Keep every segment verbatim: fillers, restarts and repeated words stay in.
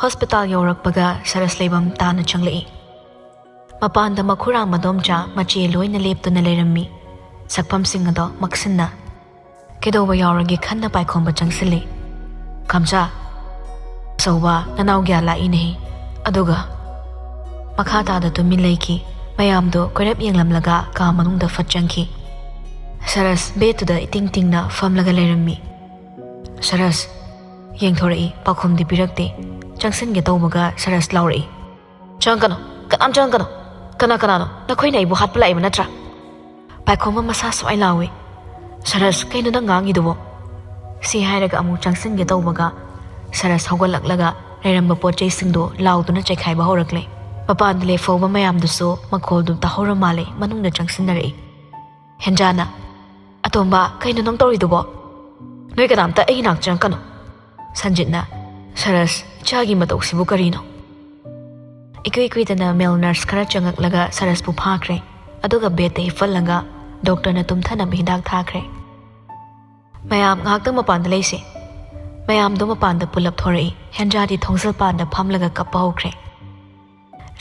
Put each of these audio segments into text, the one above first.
Hospital ꯌꯧꯔꯛꯄꯒ ꯁꯔꯁ ꯂꯩꯐꯝ ꯇꯥꯅ ꯆꯪꯂꯛꯏ꯫ ꯃꯄꯥꯟꯗ ꯃꯈꯨꯔꯥ ꯃꯗꯣꯝꯆꯥ ꯃꯆꯦ ꯂꯣꯏꯅ ꯂꯦꯞꯇꯨꯅ ꯂꯩꯔꯝꯃꯤ꯫ ꯁꯛꯐꯝꯁꯤꯡ ꯑꯗꯣ ꯃꯛꯁꯤꯟꯅ, "ꯀꯩꯗꯧꯕ ꯌꯥꯎꯔꯒꯦ?" ꯈꯟꯅ ꯄꯥꯏꯈꯣꯝꯕ ꯆꯪꯁꯤꯜꯂꯤ꯫ "ꯈꯝꯆꯥ, ꯑꯆꯧꯕ, ꯅꯅꯥꯎ ꯀꯌꯥ ꯂꯥꯛꯏꯅꯦꯍꯦ?" ꯑꯗꯨꯒ ꯃꯈꯥ ꯇꯥꯗ ꯇꯨꯃꯤꯟ ꯂꯩꯈꯤ꯫ ꯃꯌꯥꯝꯗꯣ ꯀꯣꯏꯔꯞ ꯌꯦꯡꯂꯝꯂꯒ ꯀꯥ ꯃꯅꯨꯡꯗ ꯐꯠ ꯆꯪꯈꯤ꯫ ꯁꯔꯁ ꯕꯦꯗꯇꯨꯗ ꯏꯇꯤꯡ ꯇꯤꯡꯅ ꯐꯝꯂꯒ ꯂꯩꯔꯝꯃꯤ꯫ "ꯁꯔꯁ!" ꯌꯦꯡꯊꯣꯔꯛꯏ, ꯄꯥꯎꯈꯨꯝꯗꯤ ꯄꯤꯔꯛꯇꯦ꯫ ꯆꯪꯁꯤꯟꯒꯦ ꯇꯧꯕꯒ ꯁꯔꯁ ꯂꯥꯎꯔꯛꯏ, "ꯆꯪꯉꯛꯀꯅꯣ, ꯀꯅꯥꯝ ꯆꯪꯉꯛꯀꯅꯣ꯫ ꯀꯅꯥ ꯀꯅꯥꯅꯣ? ꯅꯈꯣꯏꯅ ꯑꯩꯕꯨ ꯍꯥꯠꯄ ꯂꯥꯛꯏꯕ ꯅꯠꯇ꯭ꯔꯥ?" ꯄꯥꯏꯈꯣꯝꯕ ꯃꯁꯥ ꯁ꯭ꯋꯥꯏ ꯂꯥꯎꯏ꯫ "ꯁꯔꯁ, ꯀꯩꯅꯣ ꯅꯪ ꯉꯥꯡꯉꯤꯗꯨꯕꯣ?" ꯁꯤ ꯍꯥꯏꯔꯒ ꯑꯃꯨꯛ ꯆꯪꯁꯤꯟꯒꯦ ꯇꯧꯕꯒ ꯁꯔꯁ ꯍꯧꯒꯠꯂꯛꯂꯒ ꯂꯩꯔꯝꯕ ꯄꯣꯠ ꯆꯩꯁꯤꯡꯗꯣ ꯂꯥꯎꯗꯨꯅ ꯆꯩꯈꯥꯏꯕ ꯍꯧꯔꯛꯂꯦ꯫ ꯃꯄꯥꯟꯗ ꯂꯦꯞꯍꯧꯕ ꯃꯌꯥꯝꯗꯨꯁꯨ ꯃꯈꯣꯜꯗꯨ ꯇꯥꯍꯧꯔ ꯃꯥꯜꯂꯦ, ꯃꯅꯨꯡꯗ ꯆꯪꯁꯤꯟꯅꯔꯛꯏ꯫ ꯍꯦꯟꯖꯥꯅ, "ꯑꯇꯣꯝꯕ, ꯀꯩꯅꯣ ꯅꯪ ꯇꯧꯔꯤꯗꯨꯕꯣ? ꯅꯣꯏ ꯀꯅꯥꯝꯇ ꯑꯩꯒꯤ ꯅꯥꯛ ꯆꯪꯉꯛꯀꯅꯨ꯫" ꯁꯟꯖꯤꯠꯅ, "ꯁꯔꯁ, ꯏꯆꯥꯒꯤ ꯃꯇꯧꯁꯤꯕꯨ ꯀꯔꯤꯅꯣ?" ꯏꯀꯨꯏ ꯀꯨꯏꯗꯅ ꯃꯦꯜ ꯅꯔꯁ ꯈꯔ ꯆꯪꯉꯛꯂꯒ ꯁꯔꯁꯄꯨ ꯐꯥꯈ꯭ꯔꯦ꯫ ꯑꯗꯨꯒ ꯕꯦꯗꯇ ꯍꯤꯞꯍꯜꯂꯒ ꯗꯣꯛꯇꯔꯅ ꯇꯨꯝꯊꯅꯕ ꯍꯤꯗꯥꯛ ꯊꯥꯈ꯭ꯔꯦ꯫ "ꯃꯌꯥꯝ ꯉꯥꯏꯍꯥꯛꯇꯪ ꯃꯄꯥꯟꯗ ꯂꯩꯁꯦ꯫" ꯃꯌꯥꯝꯗꯣ ꯃꯄꯥꯟꯗ ꯄꯨꯂꯞ ꯊꯣꯔꯛꯏ꯫ ꯍꯦꯟꯖꯥꯗꯤ ꯊꯣꯡꯖꯤꯜ ꯄꯥꯟꯗ ꯐꯝꯂꯒ ꯀꯞꯄ ꯍꯧꯈ꯭ꯔꯦ꯫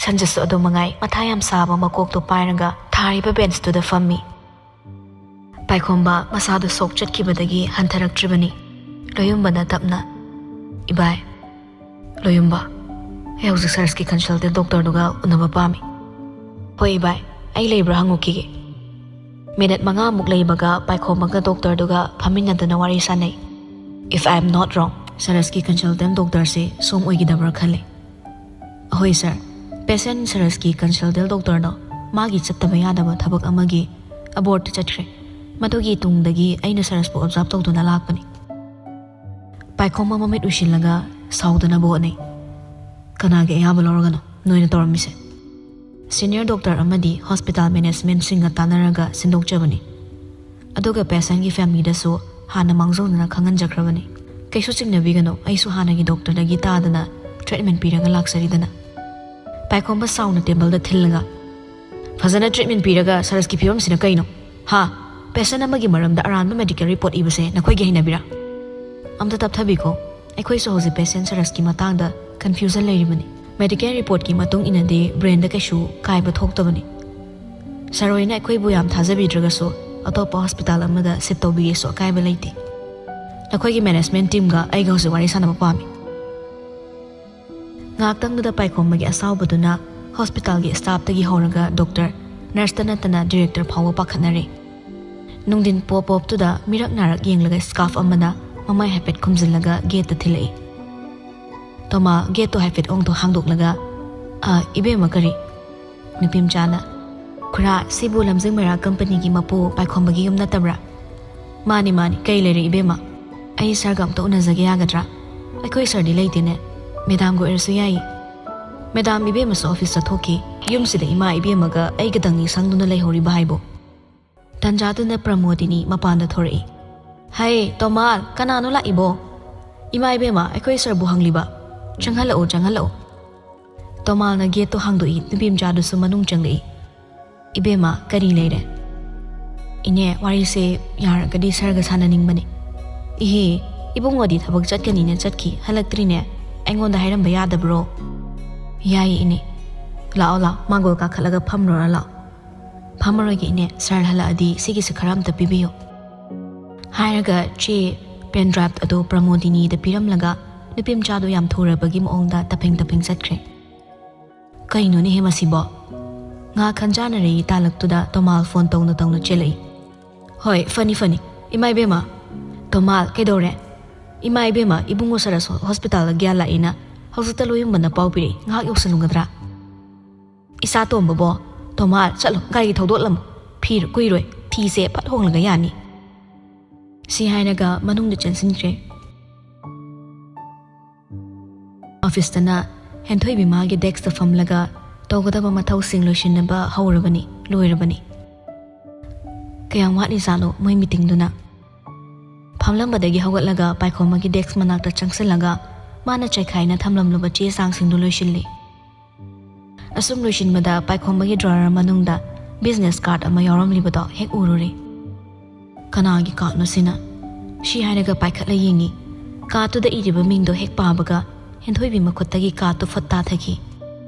ꯁꯟꯖꯤꯠꯁꯨ ꯑꯗꯨ ꯃꯉꯥꯏ, ꯃꯊꯥ ꯌꯥꯝ ꯁꯥꯕ ꯃꯀꯣꯛꯇꯨ ꯄꯥꯏꯔꯒ ꯊꯥꯔꯤꯕ ꯕꯦꯟꯁꯇꯨꯗ ꯐꯝꯃꯤ꯫ ꯄꯥꯏꯈꯣꯝꯕ ꯃꯁꯥꯗꯨ ꯁꯣꯛ ꯆꯠꯈꯤꯕꯗꯒꯤ ꯍꯟꯊꯔꯛꯇ꯭ꯔꯤꯕꯅꯤ꯫ ꯂꯣꯌꯨꯝꯕꯅ ꯇꯞꯅ, "ꯏꯕꯥꯏ, ꯂꯣꯌꯨꯝꯕ, ꯑꯩ ꯍꯧꯖꯤꯛ ꯁꯔꯁꯀꯤ ꯀꯟꯁꯜꯇꯦꯟ ꯗꯣꯛꯇꯔꯗꯨꯒ ꯎꯅꯕ ꯄꯥꯝꯃꯤ꯫" "ꯍꯣꯏ ꯏꯕꯥꯏ, ꯑꯩ ꯂꯩꯕ꯭ꯔꯥ ꯍꯪꯉꯨꯈꯤꯒꯦ꯫" ꯃꯤꯅꯠ ꯃꯉꯥꯃꯨꯛ ꯂꯩꯕꯒ ꯄꯥꯏꯈꯣꯝꯕꯒ ꯗꯣꯛꯇꯔꯗꯨꯒ ꯐꯝꯃꯤꯟꯅꯗꯨꯅ ꯋꯥꯔꯤ ꯁꯥꯅꯩ꯫ "If I am not wrong, ꯁꯔꯁꯀꯤ consultant ꯗꯣꯛꯇꯔꯁꯦ ꯁꯣꯝ ꯑꯣꯏꯒꯗꯕ꯭ꯔꯥ ꯈꯜꯂꯦ꯫" "ꯑꯍꯣꯏ ꯁꯔ, ꯄꯦꯁꯦꯟ ꯁꯔꯁꯀꯤ ꯀꯟꯁꯜꯇꯦꯟ ꯗꯣꯛꯇꯔꯗꯣ ꯃꯥꯒꯤ ꯆꯠꯇꯕ ꯌꯥꯗꯕ ꯊꯕꯛ ꯑꯃꯒꯤ ꯑꯕꯣꯔꯠꯇ ꯆꯠꯈ꯭ꯔꯦ꯫ ꯃꯗꯨꯒꯤ ꯇꯨꯡꯗꯒꯤ ꯑꯩꯅ ꯁꯔꯁꯄꯨ ꯑꯣꯕꯖꯥꯔꯕ ꯇꯧꯗꯨꯅ ꯂꯥꯛꯄꯅꯤ꯫" ꯄꯥꯏꯈꯣꯝꯕ ꯃꯃꯤꯠ ꯎꯏꯁꯤꯜꯂꯒ ꯁꯥꯎꯗꯅꯕ ꯍꯣꯠꯅꯩ꯫ "ꯀꯅꯥꯒꯤ ꯑꯌꯥꯕ ꯂꯧꯔꯒꯅꯣ ꯅꯣꯏꯅ ꯇꯧꯔꯝꯃꯤꯁꯦ?" "ꯁꯤꯅꯤꯌꯔ ꯗꯣꯛꯇꯔ ꯑꯃꯗꯤ ꯍꯣꯁꯄꯤꯇꯥꯜ ꯃꯦꯅꯦꯖꯃꯦꯟꯁꯤꯡꯒ ꯇꯥꯟꯅꯔꯒ ꯁꯤꯟꯗꯣꯛꯆꯕꯅꯤ꯫ ꯑꯗꯨꯒ ꯄꯦꯁꯦꯟꯒꯤ ꯐꯦꯃꯤꯂꯤꯗꯁꯨ ꯍꯥꯟꯅ ꯃꯥꯡꯖꯧꯅꯅ ꯈꯪꯍꯟꯖꯈ꯭ꯔꯕꯅꯤ꯫ ꯀꯩꯁꯨ ꯆꯤꯡꯅꯕꯤꯒꯅꯨ, ꯑꯩꯁꯨ ꯍꯥꯟꯅꯒꯤ ꯗꯣꯛꯇꯔꯗꯒꯤ ꯇꯥꯗꯅ ꯇ꯭ꯔꯤꯠꯃꯦꯟ ꯄꯤꯔꯒ ꯂꯥꯛꯆꯔꯤꯗꯅ꯫" ꯄꯥꯏꯈꯣꯝꯕ ꯁꯥꯎꯅ ꯇꯦꯕꯜꯗ ꯊꯤꯜꯂꯒ, "ꯐꯖꯅ ꯇ꯭ꯔꯤꯠꯃꯦꯟ ꯄꯤꯔꯒ ꯁꯔꯁꯀꯤ ꯐꯤꯕꯝꯁꯤꯅ ꯀꯩꯅꯣ? ꯍꯥ? ꯄꯦꯁꯦꯟ ꯑꯃꯒꯤ ꯃꯔꯝꯗ ꯑꯔꯥꯟꯕ ꯃꯦꯗꯤꯀꯦꯜ ꯔꯤꯄꯣꯔꯠ ꯏꯕꯁꯦ ꯅꯈꯣꯏꯒꯤ ꯍꯩꯅꯕꯤꯔꯥ?" "ꯑꯝꯇ ꯇꯞꯊꯕꯤꯀꯣ, ꯑꯩꯈꯣꯏꯁꯨ ꯍꯧꯖꯤꯛ ꯄꯦꯁꯦꯟ ꯁꯔꯁꯀꯤ ꯃꯇꯥꯡꯗ ꯀꯟꯐ꯭ꯌꯨꯖꯟ ꯂꯩꯔꯤꯕꯅꯤ꯫ ꯃꯦꯗꯤꯀꯦꯜ ꯔꯤꯄꯣꯔꯠꯀꯤ ꯃꯇꯨꯡ ꯏꯟꯅꯗꯤ ꯕ꯭ꯔꯦꯟꯗ ꯀꯩꯁꯨ ꯀꯥꯏꯕ ꯊꯣꯛꯇꯕꯅꯤ꯫ ꯁꯥꯔ ꯍꯣꯏꯅ ꯑꯩꯈꯣꯏꯕꯨ ꯌꯥꯝ ꯊꯥꯖꯕꯤꯗ꯭ꯔꯒꯁꯨ ꯑꯇꯣꯞꯄ ꯍꯣꯁꯄꯤꯇꯥꯜ ꯑꯃꯗ ꯁꯤꯐ ꯇꯧꯕꯤꯒꯦꯁꯨ ꯑꯀꯥꯏꯕ ꯂꯩꯇꯦ꯫ ꯅꯈꯣꯏꯒꯤ ꯃꯦꯅꯦꯖꯃꯦꯟ ꯇꯤꯝꯒ ꯑꯩꯒ ꯍꯧꯖꯤꯛ ꯋꯥꯔꯤ ꯁꯥꯟꯅꯕ ꯄꯥꯝꯃꯤ꯫ ꯉꯥꯏꯍꯥꯛꯇꯪꯗꯨꯗ ꯄꯥꯏꯈꯣꯝꯕꯒꯤ ꯑꯁꯥꯎꯕꯗꯨꯅ ꯍꯣꯁꯄꯤꯇꯥꯜꯒꯤ ꯁ꯭ꯇꯥꯐꯇꯒꯤ ꯍꯧꯔꯒ ꯗꯣꯛꯇꯔ, ꯅꯔꯁꯇ ꯅꯠꯇꯅ ꯗꯤꯔꯦꯛꯇꯔ ꯐꯥꯎꯕ ꯄꯥꯈꯠꯅꯔꯦ꯫ ꯅꯨꯡꯊꯤꯟ ꯄꯣꯞ ꯄꯣꯞꯇꯨꯗ ꯃꯤꯔꯛ ꯅꯥꯔꯛ ꯌꯦꯡꯂꯒ ꯁ꯭ꯀꯥꯔꯐ ꯑꯃꯅ ꯃꯃꯥꯏ ꯍꯥꯏꯐꯦꯠ ꯈꯨꯝꯖꯤꯜꯂꯒ ꯒꯦꯠꯇ ꯊꯤꯜꯂꯛꯏ꯫ ꯇꯣꯃꯥ ꯒꯦꯠꯇꯣ ꯍꯥꯏꯐꯦꯠ ꯑꯣꯡꯊꯣꯛ ꯍꯥꯡꯗꯣꯛꯂꯒ, "ꯑ, ꯏꯕꯦꯝꯃ, ꯀꯔꯤ?" ꯅꯨꯄꯤ ꯃꯆꯥꯅ, "ꯈꯨꯔꯥ, ꯁꯤꯕꯨ ꯂꯝꯖꯤꯡ ꯃꯩꯔꯥ ꯀꯝꯄꯅꯤꯒꯤ ꯃꯄꯨ ꯄꯥꯏꯈꯣꯝꯕꯒꯤ ꯌꯨꯝ ꯅꯠꯇꯕ꯭ꯔꯥ?" "ꯃꯥꯅꯤ, ꯃꯥꯅꯤ, ꯀꯩ ꯂꯩꯔꯦ ꯏꯕꯦꯝꯃ?" "ꯑꯩ ꯁꯥꯔꯒ ꯑꯝꯇ ꯎꯅꯖꯒꯦ ꯌꯥꯒꯗ꯭ꯔꯥ?" "ꯑꯩꯈꯣꯏ ꯁꯥꯔꯗꯤ ꯂꯩꯇꯦꯅꯦ, ꯃꯦꯗꯥꯝꯒ ꯑꯣꯏꯔꯁꯨ ꯌꯥꯏꯌꯦ?" "ꯃꯦꯗꯥꯝ, ꯏꯕꯦꯝꯃꯁꯨ ꯑꯣꯐꯤꯁ ꯆꯠꯊꯣꯛꯈꯤ, ꯌꯨꯝꯁꯤꯗ ꯏꯃꯥ ꯏꯕꯦꯝꯃꯒ ꯑꯩꯒꯗꯪꯅꯤ ꯁꯪꯗꯨꯅ ꯂꯩꯍꯧꯔꯤꯕ ꯍꯥꯏꯕꯨ?" ꯇꯟꯖꯥꯗꯨꯅ ꯄ꯭ꯔꯃꯣꯗꯤꯅꯤ ꯃꯄꯥꯟꯗ ꯊꯣꯔꯛꯏ꯫ "ꯍꯥꯏ, ꯇꯣꯃꯥꯜ, ꯀꯅꯥꯅꯣ ꯂꯥꯛꯏꯕꯣ? ꯏꯃꯥ ꯏꯕꯦꯝꯃ, ꯑꯩꯈꯣꯏ ꯁꯥꯔꯕꯨ ꯍꯪꯂꯤꯕ꯫ ꯆꯪꯍꯜꯂꯛꯑꯣ, ꯆꯪꯍꯜꯂꯛꯑꯣ꯫" ꯇꯣꯃꯥꯜꯅ ꯒꯦꯠꯇꯣ ꯍꯥꯡꯗꯣꯛꯏ, ꯅꯨꯄꯤ ꯃꯆꯥꯗꯨꯁꯨ ꯃꯅꯨꯡ ꯆꯪꯂꯛꯏ꯫ "ꯏꯕꯦꯝꯃ, ꯀꯔꯤ ꯂꯩꯔꯦ?" "ꯏꯅꯦ, ꯋꯥꯔꯤꯁꯦ ꯌꯥꯔꯒꯗꯤ ꯁꯥꯔꯒ ꯁꯥꯟꯅꯅꯤꯡꯕꯅꯤ꯫" "ꯏꯍꯦ, ꯏꯕꯨꯡꯉꯣꯗꯤ ꯊꯕꯛ ꯆꯠꯀꯅꯤꯅ ꯆꯠꯈꯤ, ꯍꯜꯂꯛꯇ꯭ꯔꯤꯅꯦ꯫ ꯑꯩꯉꯣꯟꯗ ꯍꯥꯏꯔꯝꯕ ꯌꯥꯗꯕ꯭ꯔꯣ?" "ꯌꯥꯏꯌꯦ ꯏꯅꯦ꯫ ꯂꯥꯛꯑꯣ, ꯂꯥꯛꯑꯣ, ꯃꯥꯡꯒꯣꯜ ꯀꯥꯈꯠꯂꯒ ꯐꯝꯂꯨꯔ ꯂꯥꯛꯑꯣ꯫" "ꯐꯝꯃꯔꯣꯏꯒꯦ ꯏꯅꯦ, ꯁꯥꯔ ꯍꯜꯂꯛꯑꯗꯤ ꯁꯤꯒꯤꯁꯦ ꯈꯔ ꯑꯝꯇ ꯄꯤꯕꯤꯌꯨ꯫" ꯍꯥꯏꯔꯒ ꯆꯦ ꯄꯦꯟ ꯗ꯭ꯔꯥꯏꯚ ꯑꯗꯨ ꯄ꯭ꯔꯃꯣꯗꯤꯅꯤꯗ ꯄꯤꯔꯝꯂꯒ ꯅꯨꯄꯤ ꯃꯆꯥꯗꯨ ꯌꯥꯝ ꯊꯨꯔꯕꯒꯤ ꯃꯑꯣꯡꯗ ꯇꯞꯐꯦꯡ ꯇꯞꯐꯦꯡ ꯆꯠꯈ꯭ꯔꯦ꯫ "ꯀꯩꯅꯣꯅꯦꯍꯦ ꯃꯁꯤꯕꯣ?" ꯉꯥꯏꯍꯥꯛ ꯈꯟꯖꯥꯅꯔꯦ ꯇꯥꯂꯛꯇꯨꯗ ꯇꯣꯃꯥꯜ ꯐꯣꯟ ꯇꯧꯅ ꯇꯧꯅ ꯆꯦꯜꯂꯛꯏ꯫ "ꯍꯣꯏ, ꯐꯅꯤ, ꯐꯅꯤ꯫ ꯏꯃꯥ ꯏꯕꯦꯝꯃ꯫" "ꯇꯣꯃꯥꯜ, ꯀꯩꯗꯧꯔꯦ?" "ꯏꯃꯥ ꯏꯕꯦꯝꯃ, ꯏꯕꯨꯡꯉꯣ ꯁꯥꯔ ꯑꯁ-, ꯍꯣꯁꯄꯤꯇꯥꯜꯗ ꯒ꯭ꯌꯥꯟ ꯂꯥꯛꯑꯦꯅ ꯍꯧꯖꯤꯛꯇ ꯂꯣꯏꯌꯨꯝꯕꯅ ꯄꯥꯎ ꯄꯤꯔꯛꯏ꯫ ꯉꯥꯏꯍꯥꯛ ꯌꯧꯁꯜꯂꯨꯒꯗ꯭ꯔꯥ?" "ꯏꯆꯥ ꯇꯣꯝꯕꯕꯣ, ꯇꯣꯃꯥꯜ, ꯆꯠꯂꯣ, ꯒꯥꯔꯤ ꯊꯧꯗꯣꯛꯂꯝꯃꯣ꯫ ꯐꯤꯔ-, ꯀꯨꯏꯔꯣꯏ, ꯐꯤꯁꯦ ꯐꯠ ꯍꯣꯡꯂꯒ ꯌꯥꯅꯤ꯫" ꯁꯤ ꯍꯥꯏꯔꯒ ꯃꯅꯨꯡꯗ ꯆꯪꯁꯤꯟꯈ꯭ꯔꯦ꯫ ꯑꯣꯐꯤꯁꯇꯅ ꯍꯦꯟꯊꯣꯏꯕꯤ ꯃꯥꯒꯤ ꯗꯦꯁꯛꯇ ꯐꯝꯂꯒ ꯇꯧꯒꯗꯕ ꯃꯊꯧꯁꯤꯡ ꯂꯣꯏꯁꯤꯟꯅꯕ ꯍꯧꯔꯕꯅꯤ, ꯂꯣꯏꯔꯕꯅꯤ꯫ ꯀꯌꯥꯝ ꯋꯥꯠꯂꯤꯖꯥꯠꯅꯣ ꯃꯣꯏ ꯃꯤꯇꯤꯡꯗꯨꯅ? ꯐꯝꯂꯝꯕꯗꯒꯤ ꯍꯧꯒꯠꯂꯒ ꯄꯥꯏꯈꯣꯝꯕꯒꯤ ꯗꯦꯁꯛ ꯃꯅꯥꯛꯇ ꯆꯪꯁꯤꯜꯂꯒ ꯃꯥꯅ ꯆꯥꯏꯈꯥꯏꯅ ꯊꯝꯂꯝꯂꯕ ꯆꯦ ꯆꯥꯡꯁꯤꯡꯗꯨ ꯂꯣꯏꯁꯤꯜꯂꯤ꯫ ꯑꯁꯨꯝ ꯂꯣꯏꯁꯤꯟꯕꯗ ꯄꯥꯏꯈꯣꯝꯕꯒꯤ ꯗ꯭ꯔꯣꯋꯔ ꯃꯅꯨꯡꯗ ꯕꯤꯖꯤꯅꯦꯁ ꯀꯥꯔꯗ ꯑꯃ ꯌꯥꯎꯔꯝꯂꯤꯕꯗꯣ ꯍꯦꯛ ꯎꯔꯨꯔꯦ꯫ "ꯀꯅꯥꯒꯤ ꯀꯥꯔꯗꯅꯣ ꯁꯤꯅ?" ꯁꯤ ꯍꯥꯏꯔꯒ ꯄꯥꯏꯈꯠꯂ ꯌꯦꯡꯉꯤ꯫ ꯀꯥꯔꯗꯇꯨꯗ ꯏꯔꯤꯕ ꯃꯤꯡꯗꯣ ꯍꯦꯛ ꯄꯥꯕꯒ ꯍꯦꯟꯊꯣꯏꯕꯤ ꯃꯈꯨꯠꯇꯒꯤ cardꯇꯨ ꯐꯠ ꯇꯥꯊꯈꯤ꯫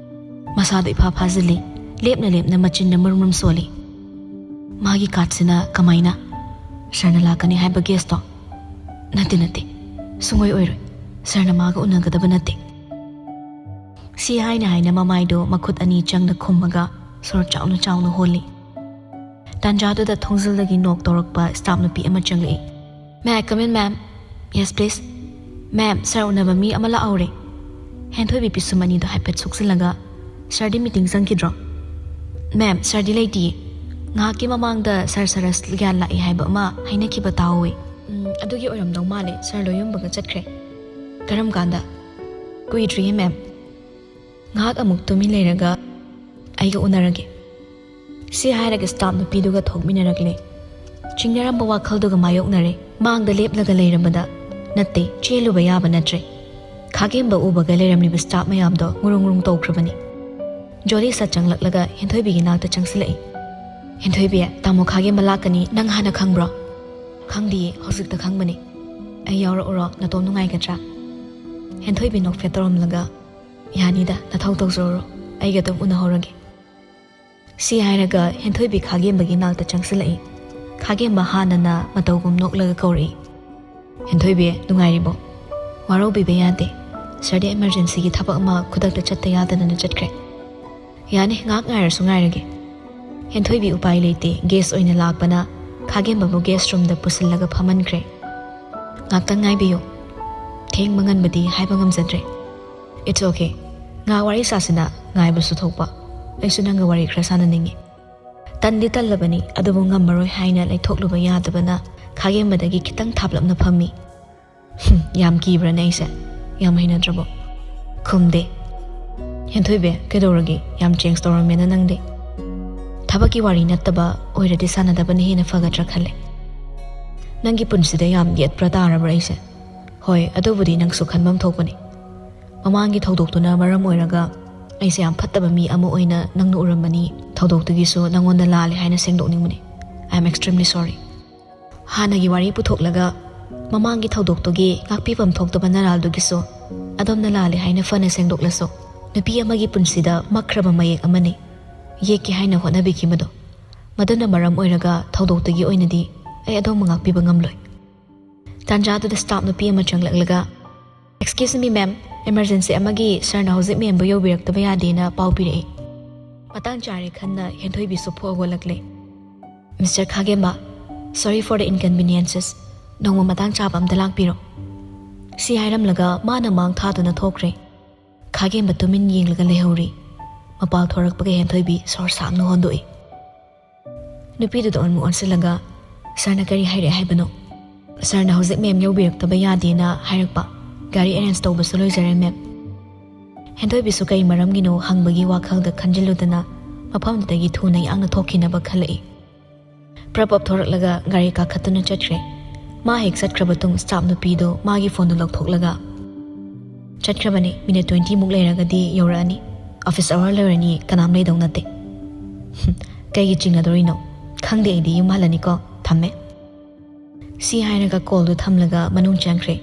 ꯃꯁꯥꯗꯨ ꯏꯐꯥ ꯐꯥꯖꯤꯜꯂꯤ꯫ ꯂꯦꯞꯅ ꯂꯦꯞꯅ ꯃꯆꯤꯟꯅ ꯃꯔꯨꯝ ꯃꯔꯨꯝ ꯁꯣꯜꯂꯤ꯫ ꯃꯥꯒꯤ cardꯁꯤꯅ ꯀꯃꯥꯏꯅ? ꯁꯥꯔꯅ ꯂꯥꯛꯀꯅꯤ ꯍꯥꯏꯕ guestꯇꯣ? ꯅꯠꯇꯦ, ꯅꯠꯇꯦ, ꯁꯨꯡꯑꯣꯏ ꯑꯣꯏꯔꯣꯏ꯫ ꯁꯥꯔꯅ ꯃꯥꯒ ꯎꯅꯒꯗꯕ ꯅꯠꯇꯦ꯫ ꯁꯤ ꯍꯥꯏꯅ ꯍꯥꯏꯅ ꯃꯃꯥꯏꯗꯣ ꯃꯈꯨꯠ ꯑꯅꯤ ꯆꯪꯅ ꯈꯨꯝꯃꯒ ꯁꯣꯔ ꯆꯥꯎꯅ ꯆꯥꯎꯅ ꯍꯣꯜꯂꯤ꯫ ꯇꯥꯟꯖꯥꯗꯨꯗ ꯊꯣꯡꯖꯤꯜꯗꯒꯤ knock ꯇꯧꯔꯛꯄ staff ꯅꯨꯄꯤ ꯑꯃ ꯆꯪꯂꯛꯏ꯫ May I come in, ma'am? Yes, please. Ma'am, sir ꯎꯅꯕ ꯃꯤ ꯑꯃ ꯂꯥꯛꯍꯧꯔꯦ꯫ ꯍꯦꯟꯊꯣꯏꯕꯤ ꯄꯤꯁꯨꯝ ꯑꯅꯤꯗꯣ ꯍꯥꯏꯐꯦꯠ ꯁꯨꯛꯆꯤꯜꯂꯒ, Sirꯗꯤ meeting ꯆꯪꯈꯤꯗ꯭ꯔꯣ? Ma'am, sirꯗꯤ ꯂꯩꯇꯤꯌꯦ꯫ ꯉꯥꯏꯍꯥꯛꯀꯤ ꯃꯃꯥꯡꯗ Sir ꯁꯔꯁ ꯒ꯭ꯌꯥꯟ ꯂꯥꯛꯑꯦ ꯍꯥꯏꯕ ꯑꯃ ꯍꯥꯏꯅꯈꯤꯕ ꯇꯥꯍꯧꯋꯦ꯫ ꯎꯝ, ꯑꯗꯨꯒꯤ ꯑꯣꯏꯔꯝꯗꯧ ꯃꯥꯜꯂꯦ, sirꯗꯣ ꯌꯨꯝꯕꯒ ꯆꯠꯈ꯭ꯔꯦ꯫ ꯀꯔꯝ ꯀꯥꯟꯗ? ꯀꯨꯏꯗ꯭ꯔꯤꯌꯦ, ma'am꯫ ꯉꯥꯏꯍꯥꯛ ꯑꯃꯨꯛ ꯇꯨꯃꯤꯟ ꯂꯩꯔꯒ, ꯑꯩꯒ ꯎꯅꯔꯒꯦ꯫ ꯁꯤ ꯍꯥꯏꯔꯒ staff ꯅꯨꯄꯤꯗꯨꯒ ꯊꯣꯛꯃꯤꯟꯅꯔꯛꯂꯦ꯫ ꯆꯤꯡꯅꯔꯝꯕ ꯋꯥꯈꯜꯗꯨꯒ ꯃꯥꯌꯣꯛꯅꯔꯦ꯫ ꯃꯥꯡꯗ ꯂꯦꯞꯂꯒ ꯂꯩꯔꯝꯕꯗ, ꯅꯠꯇꯦ, ꯆꯦꯜꯂꯨꯕ ꯌꯥꯕ ꯅꯠꯇ꯭ꯔꯦ꯫ ꯈꯥꯒꯦꯝꯕ ꯎꯕꯒ ꯂꯩꯔꯝꯂꯤꯕ staff ꯃꯌꯥꯝꯗꯣ ꯉꯨꯔꯨꯡ ꯉꯨꯔꯨꯡ ꯇꯧꯈ꯭ꯔꯕꯅꯤ꯫ ꯖꯣꯂꯤ ꯁꯠ ꯆꯪꯂꯛꯂꯒ ꯍꯦꯟꯊꯣꯏꯕꯤꯒꯤ ꯅꯥꯛꯇ ꯆꯪꯁꯤꯜꯂꯛꯏ꯫ "ꯍꯦꯟꯊꯣꯏꯕꯤ, ꯇꯥꯃꯣ ꯈꯥꯒꯦꯝꯕ ꯂꯥꯛꯀꯅꯤ, ꯅꯪ ꯍꯥꯟꯅ ꯈꯪꯕ꯭ꯔꯣ?" "ꯈꯪꯗꯤꯌꯦ, ꯍꯧꯖꯤꯛꯇ ꯈꯪꯕꯅꯤ꯫ ꯑꯩ ꯌꯥꯎꯔꯛꯎꯔꯣ? ꯅꯇꯣꯝ ꯅꯨꯡꯉꯥꯏꯒꯗ꯭ꯔꯥ?" ꯍꯦꯟꯊꯣꯏꯕꯤ ꯅꯣꯛꯐꯦꯠ ꯇꯧꯔꯝꯂꯒ, "ꯌꯥꯅꯤꯗ, ꯅꯊꯧ ꯇꯧꯖꯧꯔꯣ, ꯑꯩꯒ ꯑꯗꯨꯝ ꯎꯅꯍꯧꯔꯒꯦ꯫" ꯁꯤ ꯍꯥꯏꯔꯒ ꯍꯦꯟꯊꯣꯏꯕꯤ ꯈꯥꯒꯦꯝꯕꯒꯤ ꯅꯥꯛꯇ ꯆꯪꯁꯤꯜꯂꯛꯏ꯫ ꯈꯥꯒꯦꯝꯕ ꯍꯥꯟꯅꯅ ꯃꯇꯧꯒꯨꯝ ꯅꯣꯛꯂꯒ ꯀꯧꯔꯛꯏ, "ꯍꯦꯟꯊꯣꯏꯕꯤ, ꯅꯨꯡꯉꯥꯏꯔꯤꯕꯣ? ꯋꯥꯔꯧꯕꯤꯕ ꯌꯥꯗꯦ꯫ Sirꯗꯤ emergencyꯒꯤ ꯊꯕꯛ ꯑꯃ ꯈꯨꯗꯛꯇ ꯆꯠꯇ ꯌꯥꯗꯗꯅ ꯆꯠꯈ꯭ꯔꯦ꯫ ꯌꯥꯅꯤ, ꯉꯥꯏꯍꯥꯛ ꯉꯥꯏꯔꯁꯨ ꯉꯥꯏꯔꯒꯦ꯫" ꯍꯦꯟꯊꯣꯏꯕꯤ ꯎꯄꯥꯏ ꯂꯩꯇꯦ, guest ꯑꯣꯏꯅ ꯂꯥꯛꯄꯅ ꯈꯥꯒꯦꯝꯕꯕꯨ guest roomꯗ ꯄꯨꯁꯤꯜꯂꯒ ꯐꯝꯍꯟꯈ꯭ꯔꯦ꯫ "ꯉꯥꯛꯇꯪ ꯉꯥꯏꯕꯤꯌꯨ, ꯊꯦꯡꯕ ꯉꯟꯕꯗꯤ ꯍꯥꯏꯕ ꯉꯝꯖꯗ꯭ꯔꯦ꯫" "It's okay, ꯉꯥꯏꯍꯥꯛ ꯋꯥꯔꯤ ꯁꯥꯁꯤꯅ, ꯉꯥꯏꯕꯁꯨ ꯊꯣꯛꯄ꯫ ꯑꯩꯁꯨ ꯅꯪꯒ ꯋꯥꯔꯤ ꯈꯔ ꯁꯥꯟꯅꯅꯤꯡꯉꯤ꯫" ꯇꯟꯗꯤ ꯇꯜꯂꯕꯅꯤ, ꯑꯗꯨꯕꯨ ꯉꯝꯃꯔꯣꯏ ꯍꯥꯏꯅ ꯂꯩꯊꯣꯛꯂꯨꯕ ꯌꯥꯗꯕꯅ ꯈꯥꯒꯦꯝꯕꯗꯒꯤ ꯈꯤꯇꯪ ꯊꯥꯞꯂꯞꯅ ꯐꯝꯃꯤ꯫ "ꯍꯨꯝ, ꯌꯥꯝ ꯀꯤꯕ꯭ꯔꯥꯅꯦ ꯑꯩꯁꯦ? ꯌꯥꯝ ꯍꯩꯅꯗ꯭ꯔꯕꯣ?" ꯈꯨꯝꯗꯦ꯫ "ꯍꯦꯟꯊꯣꯏꯕꯤ, ꯀꯩꯗꯧꯔꯒꯦ? ꯌꯥꯝ change ꯇꯧꯔꯝꯃꯦꯅ ꯅꯪꯗꯤ꯫ ꯊꯕꯛꯀꯤ ꯋꯥꯔꯤ ꯅꯠꯇꯕ ꯑꯣꯏꯔꯗꯤ ꯁꯥꯟꯅꯗꯕꯅ ꯍꯦꯟꯅ ꯐꯒꯗ꯭ꯔꯥ ꯈꯜꯂꯦ꯫ ꯅꯪꯒꯤ ꯄꯨꯟꯁꯤꯗ ꯌꯥꯝ ꯌꯦꯠꯄ꯭ꯔꯥ ꯇꯥꯔꯕ꯭ꯔꯥ ꯑꯩꯁꯦ? ꯍꯣꯏ, ꯑꯗꯨꯕꯨꯗꯤ ꯅꯪꯁꯨ ꯈꯟꯐꯝ ꯊꯣꯛꯄꯅꯤ꯫ ꯃꯃꯥꯡꯒꯤ ꯊꯧꯗꯣꯛꯇꯨꯅ ꯃꯔꯝ ꯑꯣꯏꯔꯒ ꯑꯩꯁꯦ ꯌꯥꯝ ꯐꯠꯇꯕ ꯃꯤ ꯑꯃ ꯑꯣꯏꯅ ꯅꯪꯅ ꯎꯔꯝꯃꯅꯤ꯫ ꯊꯧꯗꯣꯛꯇꯨꯒꯤꯁꯨ ꯅꯪꯉꯣꯟꯗ ꯂꯥꯜꯂꯦ ꯍꯥꯏꯅ ꯁꯦꯡꯗꯣꯛꯅꯤꯡꯕꯅꯤ꯫ I am extremely sorry꯫" ꯍꯥꯟꯅꯒꯤ ꯋꯥꯔꯤ ꯄꯨꯊꯣꯛꯂꯒ ꯃꯃꯥꯡꯒꯤ ꯊꯧꯗꯣꯛꯇꯨꯒꯤ ꯉꯥꯛꯄꯤꯐꯝ ꯊꯣꯛꯇꯕ ꯅꯔꯥꯜꯗꯨꯒꯤꯁꯨ ꯑꯗꯣꯝꯅ ꯂꯥꯜꯂꯦ ꯍꯥꯏꯅ ꯐꯅ ꯁꯦꯡꯗꯣꯛꯂꯁꯨ, ꯅꯨꯄꯤ ꯑꯃꯒꯤ ꯄꯨꯟꯁꯤꯗ ꯃꯛꯈ꯭ꯔꯕ ꯃꯌꯦꯛ ꯑꯃꯅꯤ ꯌꯦꯛꯀꯦ ꯍꯥꯏꯅ ꯍꯣꯠꯅꯕꯤꯈꯤꯕꯗꯣ꯫ ꯃꯗꯨꯅ ꯃꯔꯝ ꯑꯣꯏꯔꯒ ꯊꯧꯗꯣꯛꯇꯨꯒꯤ ꯑꯣꯏꯅꯗꯤ ꯑꯩ ꯑꯗꯣꯝꯕꯨ ꯉꯥꯛꯄꯤꯕ ꯉꯝꯂꯣꯏ꯫ ꯇꯥꯟꯖꯥꯗꯨꯗ ꯁ꯭ꯇꯥꯐ ꯅꯨꯄꯤ ꯑꯃ ꯆꯪꯂꯛꯂꯒ, "Excuse me, ma'am, emergency ꯑꯃꯒꯤ ꯁꯥꯔꯅ ꯍꯧꯖꯤꯛ ꯃꯦꯝꯕꯨ ꯌꯧꯕꯤꯔꯛꯇꯕ ꯌꯥꯗꯦꯅ ꯄꯥꯎ ꯄꯤꯔꯛꯏ꯫ ꯃꯇꯥꯡ ꯆꯥꯔꯦ" ꯈꯟꯅ ꯍꯦꯟꯊꯣꯏꯕꯤꯁꯨ ꯐꯨꯛ ꯍꯧꯒꯠꯂꯛꯂꯦ꯫ "Mister ꯈꯥꯒꯦꯝꯕ, sorry for the inconveniences. ꯅꯣꯡꯃ ꯃꯇꯥꯡ ꯆꯥꯕ ꯑꯝꯇ ꯂꯥꯛꯄꯤꯔꯣ"꯫ ꯁꯤ ꯍꯥꯏꯔꯝꯂꯒ ꯃꯥꯅ ꯃꯥꯡ ꯊꯥꯗꯨꯅ ꯊꯣꯛꯈ꯭ꯔꯦ꯫ ꯈꯥꯒꯦꯝꯕ ꯇꯨꯃꯤꯟ ꯌꯦꯡꯂꯒ ꯂꯩꯍꯧꯔꯤ꯫ ꯃꯄꯥꯜ ꯊꯣꯔꯛꯄꯒ ꯍꯦꯟꯊꯣꯏꯕꯤ ꯁꯣꯔ ꯁꯥꯡꯅ ꯍꯣꯟꯗꯣꯛꯏ꯫ ꯅꯨꯄꯤꯗꯨꯗ ꯑꯣꯟꯃꯨꯛ ꯑꯣꯟꯁꯤꯜꯂꯒ, "ꯁꯥꯔꯅ ꯀꯔꯤ ꯍꯥꯏꯔꯛꯑꯦ ꯍꯥꯏꯕꯅꯣ?" "ꯁꯥꯔꯅ ꯍꯧꯖꯤꯛ ꯃꯦꯝ ꯌꯧꯕꯤꯔꯛꯇꯕ ꯌꯥꯗꯦꯅ ꯍꯥꯏꯔꯛꯄ꯫ ꯒꯥꯔꯤ ꯑꯦꯔꯦꯟꯖ ꯇꯧꯕꯁꯨ ꯂꯣꯏꯖꯔꯦ, ꯃꯦꯝ"꯫ ꯍꯦꯟꯊꯣꯏꯕꯤꯁꯨ ꯀꯔꯤ ꯃꯔꯝꯒꯤꯅꯣ ꯍꯪꯕꯒꯤ ꯋꯥꯈꯜꯗ ꯈꯟꯖꯤꯜꯂꯨꯗꯅ ꯃꯐꯝꯗꯨꯗꯒꯤ ꯊꯨꯅ ꯌꯥꯡꯅ ꯊꯣꯛꯈꯤꯅꯕ ꯈꯜꯂꯛꯏ꯫ ꯄ꯭ꯔꯞ ꯄꯞ ꯊꯣꯔꯛꯂꯒ ꯒꯥꯔꯤ ꯀꯥꯈꯠꯇꯨꯅ ꯆꯠꯈ꯭ꯔꯦ꯫ ꯃꯥ ꯍꯦꯛ ꯆꯠꯈ꯭ꯔꯕ ꯇꯨꯡ ꯁ꯭ꯇꯥꯐ ꯅꯨꯄꯤꯗꯨ ꯃꯥꯒꯤ ꯐꯣꯟꯗꯨ ꯂꯧꯊꯣꯛꯂꯒ, "ꯆꯠꯈ꯭ꯔꯕꯅꯤ, ꯃꯤꯅꯤꯠ ꯇ꯭ꯋꯦꯟꯇꯤꯃꯨꯛ ꯂꯩꯔꯒꯗꯤ ꯌꯧꯔꯛꯑꯅꯤ꯫ ꯑꯣꯐꯤꯁ ꯑꯋꯥꯔ ꯂꯣꯏꯔꯅꯤ, ꯀꯅꯥꯝ ꯂꯩꯗꯧ ꯅꯠꯇꯦ"꯫ "ꯍꯨꯝ, ꯀꯩꯒꯤ ꯆꯤꯡꯅꯗꯣꯔꯤꯅꯣ? ꯈꯪꯗꯦ, ꯑꯩꯗꯤ ꯌꯨꯝ ꯍꯜꯂꯅꯤꯀꯣ, ꯊꯝꯃꯦ"꯫ ꯁꯤ ꯍꯥꯏꯔꯒ ꯀꯣꯜꯗꯨ ꯊꯝꯂꯒ ꯃꯅꯨꯡ ꯆꯪꯈ꯭ꯔꯦ꯫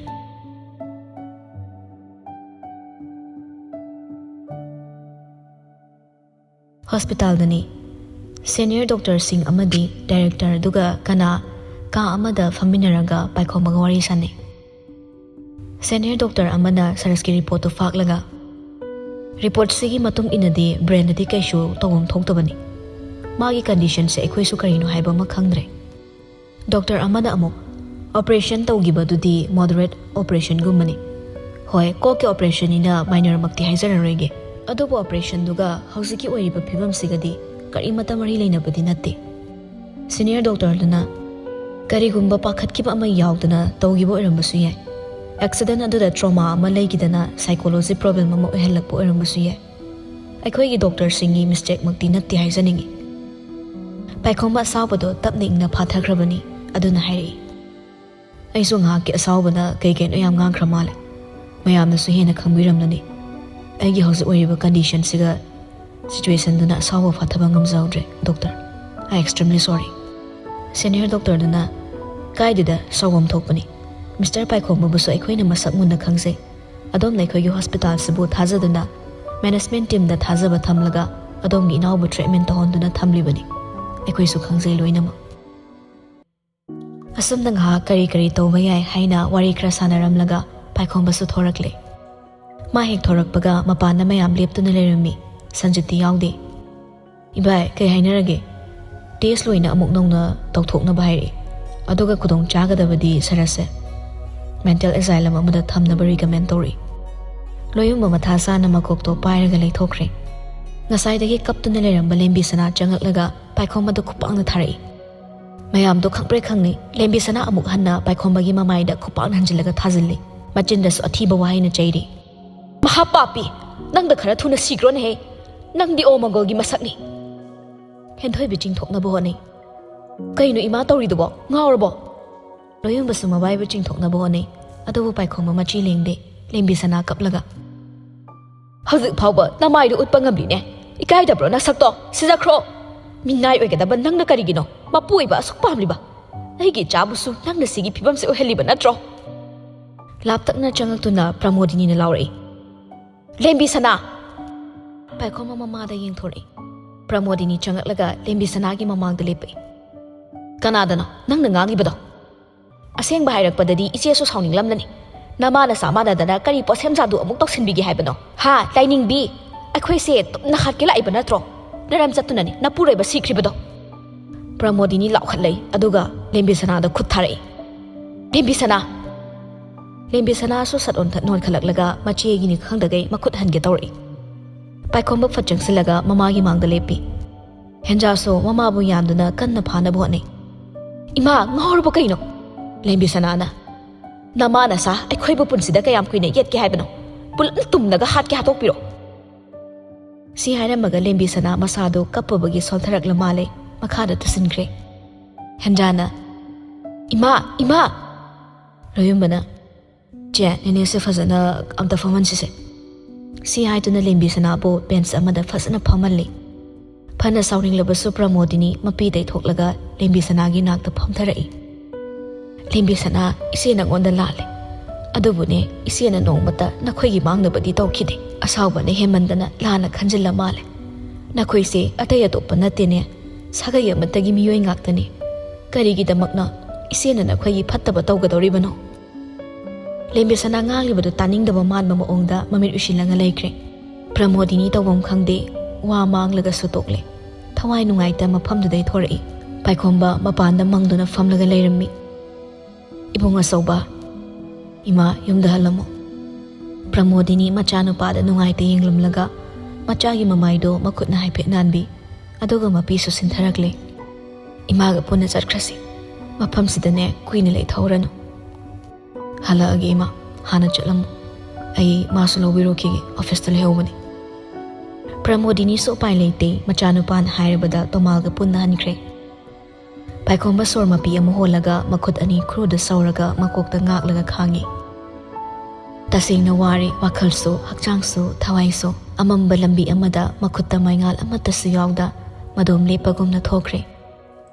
ꯍꯣꯁꯄꯤꯇꯥꯜꯗꯅꯤ꯫ ꯁꯦꯅꯤꯌꯔ ꯗꯣꯛꯇꯔꯁꯤꯡ ꯑꯃꯗꯤ ꯗꯥꯏꯔꯦꯛꯇꯔ ꯑꯗꯨꯒ ꯀꯅꯥ ꯀꯥ ꯑꯃꯗ ꯐꯝꯃꯤꯟꯅꯔꯒ ꯄꯥꯏꯈꯣꯝꯕꯒ ꯋꯥꯔꯤ ꯁꯥꯟꯅꯩ꯫ ꯁꯦꯅꯤꯌꯔ ꯗꯣꯛꯇꯔ ꯑꯃꯅ ꯁꯔꯁꯀꯤ ꯔꯤꯄꯣꯔꯠꯇꯨ ꯐꯥꯛꯂꯒ, "ꯔꯤꯄꯣꯔꯠꯁꯤꯒꯤ ꯃꯇꯨꯡ ꯏꯟꯅꯗꯤ ꯕ꯭ꯔꯦꯟꯗꯗꯤ ꯀꯩꯁꯨ ꯇꯧꯐꯝ ꯊꯣꯛꯇꯕꯅꯤ꯫ ꯃꯥꯒꯤ ꯀꯟꯗꯤꯁꯟꯁꯦ ꯑꯩꯈꯣꯏꯁꯨ ꯀꯔꯤꯅꯣ ꯍꯥꯏꯕ ꯑꯃ ꯈꯪꯗ꯭ꯔꯦ"꯫ ꯗꯣꯛꯇꯔ ꯑꯃꯅ ꯑꯃꯨꯛ, "ꯑꯣꯄꯔꯦꯁꯟ ꯇꯧꯈꯤꯕꯗꯨꯗꯤ ꯃꯣꯗꯔꯦꯠ ꯑꯣꯄꯔꯦꯁꯟꯒꯨꯝꯕꯅꯤ꯫ ꯍꯣꯏ, ꯀꯣꯛꯀꯤ ꯑꯣꯄꯔꯦꯁꯟꯅꯤꯅ ꯃꯥꯏꯅꯔꯃꯛꯇꯤ ꯍꯥꯏꯖꯔꯔꯣꯏꯒꯦ꯫ ꯑꯗꯨꯕꯨ ꯑꯣꯄꯔꯦꯁꯟꯗꯨꯒ ꯍꯧꯖꯤꯛꯀꯤ ꯑꯣꯏꯔꯤꯕ ꯐꯤꯕꯝꯁꯤꯒꯗꯤ ꯀꯔꯤꯃꯠꯇ ꯃꯔꯤ ꯂꯩꯅꯕꯗꯤ ꯅꯠꯇꯦ"꯫ ꯁꯤꯅꯤꯌꯔ ꯗꯣꯛꯇꯔꯗꯨꯅ, "ꯀꯔꯤꯒꯨꯝꯕ ꯄꯥꯈꯠꯈꯤꯕ ꯑꯃ ꯌꯥꯎꯗꯅ ꯇꯧꯈꯤꯕ ꯑꯣꯏꯔꯝꯕꯁꯨ ꯌꯥꯏ꯫ ꯑꯦꯛꯁꯤꯗꯦꯟ ꯑꯗꯨꯗ ꯇ꯭ꯔꯣꯃꯥ ꯑꯃ ꯂꯩꯈꯤꯗꯅ ꯁꯥꯏꯀꯣꯂꯣꯖꯤ ꯄ꯭ꯔꯣꯕ꯭ꯂꯦꯝ ꯑꯃ ꯑꯣꯏꯍꯜꯂꯛꯄ ꯑꯣꯏꯔꯝꯕꯁꯨ ꯌꯥꯏ꯫ ꯑꯩꯈꯣꯏꯒꯤ ꯗꯣꯛꯇꯔꯁꯤꯡꯒꯤ ꯃꯤꯁꯇꯦꯛꯃꯛꯇꯤ ꯅꯠꯇꯦ ꯍꯥꯏꯖꯅꯤꯡꯏ"꯫ ꯄꯥꯏꯈꯣꯝꯕ ꯑꯁꯥꯎꯕꯗꯣ ꯇꯞꯅ ꯏꯪꯅ ꯐꯥꯊꯈ꯭ꯔꯕꯅꯤ꯫ ꯑꯗꯨꯅ ꯍꯥꯏꯔꯛꯏ, "ꯑꯩꯁꯨ ꯉꯥꯏꯍꯥꯛꯀꯤ ꯑꯁꯥꯎꯕꯗ ꯀꯩ ꯀꯩꯅꯣ ꯌꯥꯝ ꯉꯥꯡꯈ꯭ꯔ ꯃꯥꯜꯂꯦ꯫ ꯃꯌꯥꯝꯅꯁꯨ ꯍꯦꯟꯅ ꯈꯪꯕꯤꯔꯝꯂꯅꯤ꯫ ꯑꯩꯒꯤ ꯍꯧꯖꯤꯛ ꯑꯣꯏꯔꯤꯕ ꯀꯟꯗꯤꯁꯟꯁꯤꯒ ꯁꯤꯆꯨꯋꯦꯁꯟꯗꯨꯅ ꯑꯁꯥꯎꯕ ꯐꯥꯊꯕ ꯉꯝꯖꯍꯧꯗ꯭ꯔꯦ, doctor. I extremely sorry"꯫ Senior ꯗꯣꯛꯇꯔꯗꯨꯅ, "ꯀꯥꯏꯗꯦꯗ, ꯁꯥꯎꯐꯝ ꯊꯣꯛꯄꯅꯤ꯫ ꯃꯤꯁꯇꯔ ꯄꯥꯏꯈꯣꯝꯕꯕꯨꯁꯨ ꯑꯩꯈꯣꯏꯅ ꯃꯁꯛ ꯃꯨꯟꯅ ꯈꯪꯖꯩ꯫ ꯑꯗꯣꯝꯅ ꯑꯩꯈꯣꯏꯒꯤ ꯍꯣꯁꯄꯤꯇꯥꯜꯁꯤꯕꯨ ꯊꯥꯖꯗꯨꯅ, ꯃꯦꯅꯦꯖꯃꯦꯟ ꯇꯤꯝꯗ ꯊꯥꯖꯕ ꯊꯝꯂꯒ ꯑꯗꯣꯝꯒꯤ ꯏꯅꯥꯎꯕꯨ ꯇ꯭ꯔꯤꯠꯃꯦꯟ ꯇꯧꯍꯟꯗꯨꯅ ꯊꯝꯂꯤꯕꯅꯤ꯫ ꯑꯩꯈꯣꯏꯁꯨ ꯈꯪꯖꯩ ꯂꯣꯏꯅꯃꯛ꯫ ꯑꯁꯨꯝꯅ ꯉꯥꯏꯍꯥꯛ ꯀꯔꯤ ꯀꯔꯤ ꯇꯧꯕ ꯌꯥꯏ ꯍꯥꯏꯅ ꯋꯥꯔꯤ ꯈꯔ ꯁꯥꯟꯅꯔꯝꯂꯒ ꯄꯥꯏꯈꯣꯝꯕꯁꯨ ꯊꯣꯔꯛꯂꯦ꯫ ꯃꯥ ꯍꯦꯛ ꯊꯣꯔꯛꯄꯒ ꯃꯄꯥꯟꯗ ꯃꯌꯥꯝ ꯂꯦꯞꯇꯨꯅ ꯂꯩꯔꯝꯃꯤ꯫ ꯁꯟꯖꯤꯠꯇꯤ ꯌꯥꯎꯗꯦ꯫ "ꯏꯕꯥꯏ, ꯀꯩ ꯍꯥꯏꯅꯔꯒꯦ?" "ꯇꯦꯁ ꯂꯣꯏꯅ ꯑꯃꯨꯛ ꯅꯧꯅ ꯇꯧꯊꯣꯛꯅꯕ ꯍꯥꯏꯔꯛꯏ꯫ ꯑꯗꯨꯒ ꯈꯨꯗꯣꯡ ꯆꯥꯒꯗꯕꯗꯤ ꯁꯔꯠꯁꯦ ꯃꯦꯟꯇꯦꯜ ꯑꯦꯖꯥꯏꯂꯝ ꯑꯃꯗ ꯊꯝꯅꯕ ꯔꯤꯀꯃꯦꯟ ꯇꯧꯔꯛꯏ꯫" ꯂꯣꯌꯨꯝꯕ ꯃꯊꯥ ꯁꯥꯅ ꯃꯀꯣꯛꯇꯣ ꯄꯥꯏꯔꯒ ꯂꯩꯊꯣꯛꯈ꯭ꯔꯦ꯫ ꯉꯁꯥꯏꯗꯒꯤ ꯀꯞꯇꯨꯅ ꯂꯩꯔꯝꯕ ꯂꯦꯝꯕꯤ ꯁꯅꯥ ꯆꯪꯉꯛꯂꯒ ꯄꯥꯏꯈꯣꯝꯕꯗ ꯈꯨꯄꯥꯛꯅ ꯊꯥꯔꯛꯏ꯫ ꯃꯌꯥꯝꯗꯣ ꯈꯪꯄ꯭ꯔꯦ ꯈꯪꯅꯤ꯫ ꯂꯦꯝꯕꯤ ꯁꯅꯥ ꯑꯃꯨꯛ ꯍꯟꯅ ꯄꯥꯏꯈꯣꯝꯕꯒꯤ ꯃꯃꯥꯏꯗ ꯈꯨꯄꯥꯛꯅ ꯍꯟꯖꯤꯜꯂꯒ ꯊꯥꯖꯤꯜꯂꯤ꯫ ꯃꯆꯤꯟꯗꯁꯨ ꯑꯊꯤꯕ ꯋꯥꯍꯩꯅ ꯆꯩꯔꯤ꯫ "ꯃꯍꯥ ꯄꯥꯄꯤ! ꯅꯪꯗ ꯈꯔ ꯊꯨꯅ ꯁꯤꯈ꯭ꯔꯣꯅꯦꯍꯦ! ꯅꯪꯗꯤ ꯑꯣ ꯃꯪꯒꯣꯜꯒꯤ ꯃꯁꯛꯅꯤ!" ꯍꯦꯟꯊꯣꯏꯕꯤ ꯆꯤꯡꯊꯣꯛꯅꯕ ꯍꯣꯠꯅꯩ꯫ "ꯀꯩꯅꯣ ꯏꯃꯥ ꯇꯧꯔꯤꯗꯨꯕꯣ? ꯉꯥꯎꯔꯕꯣ?" ꯂꯣꯌꯨꯝꯕꯁꯨ ꯃꯕꯥꯏꯕꯨ ꯆꯤꯡꯊꯣꯛꯅꯕ ꯍꯣꯠꯅꯩ, ꯑꯗꯨꯕꯨ ꯄꯥꯏꯈꯣꯝꯕ ꯃꯆꯤ ꯂꯦꯡꯗꯦ꯫ ꯂꯦꯝꯕꯤ ꯁꯅꯥ ꯀꯞꯂꯒ, "ꯍꯧꯖꯤꯛ ꯐꯥꯎꯕ ꯅꯃꯥꯏꯗꯨ ꯎꯠꯄ ꯉꯝꯂꯤꯅꯦ꯫ ꯏꯀꯥꯏꯗꯕ꯭ꯔꯣ ꯅꯁꯛꯇꯣ? ꯁꯤꯖꯈ꯭ꯔꯣ! ꯃꯤꯅꯥꯏ ꯑꯣꯏꯒꯗꯕ ꯅꯪꯅ ꯀꯔꯤꯒꯤꯅꯣ ꯃꯄꯨ ꯑꯣꯏꯕ ꯑꯁꯨꯛ ꯄꯥꯝꯂꯤꯕ? ꯑꯩꯒꯤ ꯏꯆꯥꯕꯨꯁꯨ ꯅꯪꯅ ꯁꯤꯒꯤ ꯐꯤꯕꯝꯁꯦ ꯑꯣꯏꯍꯜꯂꯤꯕ ꯅꯠꯇ꯭ꯔꯣ?" ꯂꯥꯞꯇꯛꯅ ꯆꯪꯉꯛꯇꯨꯅ ꯄ꯭ꯔꯃꯣꯗꯤꯅꯤꯅ ꯂꯥꯎꯔꯛꯏ꯫ "ꯂꯦꯝꯕꯤ ꯁꯅꯥ!" ꯄꯥꯏꯈꯣꯝꯕ ꯃꯃꯥꯗ ꯌꯦꯡꯊꯣꯔꯛꯏ꯫ ꯄ꯭ꯔꯃꯣꯗꯤꯅꯤ ꯆꯪꯉꯛꯂꯒ ꯂꯦꯝꯕꯤ ꯁꯅꯥꯒꯤ ꯃꯃꯥꯡꯗ ꯂꯦꯞꯄꯛꯏ꯫ "ꯀꯅꯥꯗꯅꯣ ꯅꯪꯅ ꯉꯥꯡꯂꯤꯕꯗꯣ? ꯑꯁꯦꯡꯕ ꯍꯥꯏꯔꯛꯄꯗꯗꯤ ꯏꯆꯦꯁꯨ ꯁꯥꯎꯅꯤꯡꯂꯝꯂꯅꯤ꯫ ꯅꯃꯥ ꯅꯆꯥ ꯃꯥꯟꯅꯗꯅ ꯀꯔꯤ ꯄꯣꯠꯁꯦꯝ ꯖꯥꯗꯨ ꯑꯃꯨꯛ ꯇꯧꯁꯤꯟꯕꯤꯒꯦ ꯍꯥꯏꯕꯅꯣ? ꯍꯥ, ꯂꯥꯏꯅꯤꯡꯕꯤ? ꯑꯩꯈꯣꯏꯁꯦ ꯇꯨꯝꯅ ꯍꯥꯠꯀꯦ ꯂꯥꯛꯏꯕ ꯅꯠꯇ꯭ꯔꯣ? ꯅꯔꯝ ꯆꯠꯇꯨꯅꯅꯤ ꯅꯄꯨꯔꯣꯏꯕ ꯁꯤꯈ꯭ꯔꯤꯕꯗꯣ꯫" ꯄ꯭ꯔꯃꯣꯗꯤꯅꯤ ꯂꯥꯎꯈꯠꯂꯛꯏ, ꯑꯗꯨꯒ ꯂꯦꯝꯕꯤ ꯁꯅꯥꯗ ꯈꯨꯠ ꯊꯥꯔꯛꯏ꯫ "ꯂꯦꯝꯕꯤ ꯁꯅꯥ!" ꯂꯦꯝꯕꯤ ꯁꯅꯥꯁꯨ ꯁꯠ ꯑꯣꯟꯊꯠ ꯅꯣꯟꯈꯠꯂꯛꯂꯒ ꯃꯆꯦꯒꯤꯅꯤ ꯈꯪꯗꯒꯩ ꯃꯈꯨꯠ ꯍꯟꯒꯦ ꯇꯧꯔꯛꯏ꯫ ꯄꯥꯏꯈꯣꯝꯕ ꯐꯠ ꯆꯪꯁꯤꯜꯂꯒ ꯃꯃꯥꯒꯤ ꯃꯥꯡꯗ ꯂꯦꯞꯄꯤ꯫ ꯍꯦꯟꯖꯥꯁꯨ ꯃꯃꯥꯕꯨ ꯌꯥꯟꯗꯨꯅ ꯀꯟꯅ ꯐꯥꯅꯕ ꯍꯣꯠꯅꯩ꯫ "ꯏꯃꯥ, ꯉꯥꯎꯔꯕ ꯀꯩꯅꯣ?" ꯂꯦꯝꯕꯤ ꯁꯅꯥꯅ, "ꯅꯃꯥ ꯅꯆꯥ ꯑꯩꯈꯣꯏꯕꯨ ꯄꯨꯟꯁꯤꯗ ꯀꯌꯥꯝ ꯀꯨꯏꯅ ꯌꯦꯠꯀꯦ ꯍꯥꯏꯕꯅꯣ? ꯄꯨꯂꯞꯅ ꯇꯨꯝꯂꯒ ꯍꯥꯠꯀꯦ ꯍꯥꯠꯇꯣꯛꯄꯤꯔꯣ꯫" ꯁꯤ ꯍꯥꯏꯔꯝꯃꯒ ꯂꯦꯝꯕꯤ ꯁꯅꯥ ꯃꯁꯥꯗꯨ ꯀꯞꯄꯕꯒꯤ ꯁꯣꯟꯊꯔꯛꯂ ꯃꯥꯜꯂꯦ, ꯃꯈꯥꯗ ꯇꯨꯁꯤꯟꯈ꯭ꯔꯦ꯫ ꯍꯦꯟꯖꯥꯅ, "ꯏꯃꯥ, ꯏꯃꯥ!" ꯂꯣꯌꯨꯝꯕꯅ, "ꯆꯦ, ꯅꯦꯅꯦꯁꯦ ꯐꯖꯅ ꯑꯝꯇ ꯐꯝꯍꯟꯁꯤꯁꯦ꯫" ꯁꯤ ꯍꯥꯏꯗꯨꯅ ꯂꯦꯝꯕꯤ ꯁꯅꯥꯕꯨ ꯕꯦꯟꯆ ꯑꯃꯗ ꯐꯖꯅ ꯐꯝꯍꯜꯂꯤ꯫ ꯐꯅ ꯁꯥꯎꯅꯤꯡꯂꯕꯁꯨ ꯄ꯭ꯔꯃꯣꯗꯤꯅꯤ ꯃꯄꯤ ꯇꯩꯊꯣꯛꯂꯒ ꯂꯦꯝꯕꯤ ꯁꯅꯥꯒꯤ ꯅꯥꯛꯇ ꯐꯝꯊꯔꯛꯏ꯫ "ꯂꯦꯝꯕꯤ ꯁꯅꯥ, ꯏꯆꯦ ꯅꯪꯉꯣꯟꯗ ꯂꯥꯜꯂꯦ꯫ "ꯑꯗꯨꯕꯨꯅꯦ, ꯏꯆꯦꯅ ꯅꯣꯡꯃꯇ ꯅꯈꯣꯏꯒꯤ ꯃꯥꯡꯅꯕꯗꯤ ꯇꯧꯈꯤꯗꯦ꯫ ꯑꯁꯥꯎꯕꯅ ꯍꯦꯟꯃꯟꯗꯅ ꯂꯥꯟꯅ ꯈꯟꯖꯤꯜꯂ ꯃꯥꯜꯂꯦ꯫ ꯅꯈꯣꯏꯁꯦ ꯑꯇꯩ ꯑꯇꯣꯞꯄ ꯅꯠꯇꯦꯅꯦ, ꯁꯥꯒꯩ ꯑꯃꯠꯇꯒꯤ ꯃꯤꯑꯣꯏ ꯉꯥꯛꯇꯅꯤ꯫ ꯀꯔꯤꯒꯤꯗꯃꯛꯅꯣ ꯏꯆꯦꯅ ꯅꯈꯣꯏꯒꯤ ꯐꯠꯇꯕ ꯇꯧꯒꯗꯧꯔꯤꯕꯅꯣ?" ꯂꯦꯝꯕꯤꯁꯅꯥ ꯉꯥꯡꯂꯤꯕꯗꯨ ꯇꯥꯅꯤꯡꯗꯕ ꯃꯥꯟꯕ ꯃꯑꯣꯡꯗ ꯃꯃꯤꯠ ꯎꯏꯁꯤꯜꯂꯒ ꯂꯩꯈ꯭ꯔꯦ꯫ ꯄ꯭ꯔꯃꯣꯗꯤꯅꯤ ꯇꯧꯐꯝ ꯈꯪꯗꯦ, ꯋꯥ ꯃꯥꯡꯂꯒꯁꯨ ꯇꯣꯛꯂꯦ꯫ ꯊꯋꯥꯏ ꯅꯨꯡꯉꯥꯏꯇ ꯃꯐꯝꯗꯨꯗꯩ ꯊꯣꯔꯛꯏ꯫ ꯄꯥꯏꯈꯣꯝꯕ ꯃꯄꯥꯟꯗ ꯃꯪꯗꯨꯅ ꯐꯝꯂꯒ ꯂꯩꯔꯝꯃꯤ꯫ "ꯏꯕꯨꯡ ꯑꯆꯧꯕ, ꯏꯃꯥ ꯌꯨꯝꯗ ꯍꯜꯂꯝꯃꯣ꯫" ꯄ꯭ꯔꯃꯣꯗꯤꯅꯤ ꯃꯆꯥꯅꯨꯄꯥꯗ ꯅꯨꯡꯉꯥꯏꯇ ꯌꯦꯡꯂꯝꯂꯒ ꯃꯆꯥꯒꯤ ꯃꯃꯥꯏꯗꯣ ꯃꯈꯨꯠꯅ ꯍꯥꯏꯐꯦꯠ ꯅꯥꯟꯕꯤ, ꯑꯗꯨꯒ ꯃꯄꯤꯁꯨ ꯁꯤꯟꯊꯔꯛꯂꯦ꯫ "ꯏꯃꯥꯒ ꯄꯨꯟꯅ ꯆꯠꯈ꯭ꯔꯁꯤ꯫ ꯃꯐꯝꯁꯤꯗꯅꯦ ꯀꯨꯏꯅ ꯂꯩꯊꯍꯧꯔꯅꯨ꯫" "ꯍꯜꯂꯛꯑꯒꯦ ꯏꯃꯥ, ꯍꯥꯟꯅ ꯆꯠꯂꯝꯃꯣ꯫ ꯑꯩ ꯃꯥꯁꯨ ꯂꯧꯕꯤꯔꯨꯈꯤꯒꯦ, ꯑꯣꯐꯤꯁꯇ ꯂꯩꯍꯧꯕꯅꯤ꯫" ꯄ꯭ꯔꯃꯣꯗꯤꯅꯤꯁꯨ ꯎꯄꯥꯏ ꯂꯩꯇꯦ, ꯃꯆꯥꯅꯨꯄꯥꯅ ꯍꯥꯏꯔꯕꯗ ꯇꯣꯃꯥꯜꯒ ꯄꯨꯟꯅ ꯍꯟꯈ꯭ꯔꯦ꯫ ꯄꯥꯏꯈꯣꯝꯕ ꯁꯣꯔ ꯃꯄꯤ ꯑꯃ ꯍꯣꯜꯂꯒ ꯃꯈꯨꯠ ꯑꯅꯤ ꯈꯨꯔꯨꯗ ꯁꯧꯔꯒ ꯃꯀꯣꯛꯇ ꯉꯥꯛꯂꯒ ꯈꯥꯡꯉꯤ꯫ ꯇꯁꯦꯡꯅ ꯋꯥꯔꯦ, ꯋꯥꯈꯜꯁꯨ, ꯍꯛꯆꯥꯡꯁꯨ, ꯊꯋꯥꯏꯁꯨ꯫ ꯑꯃꯝꯕ ꯂꯝꯕꯤ ꯑꯃꯗ ꯃꯈꯨꯠꯇ ꯃꯩꯉꯥꯜ ꯑꯃꯠꯇꯁꯨ ꯌꯥꯎꯗ ꯃꯗꯣꯝ ꯂꯦꯞꯄꯒꯨꯝꯅ ꯊꯣꯛꯈ꯭ꯔꯦ꯫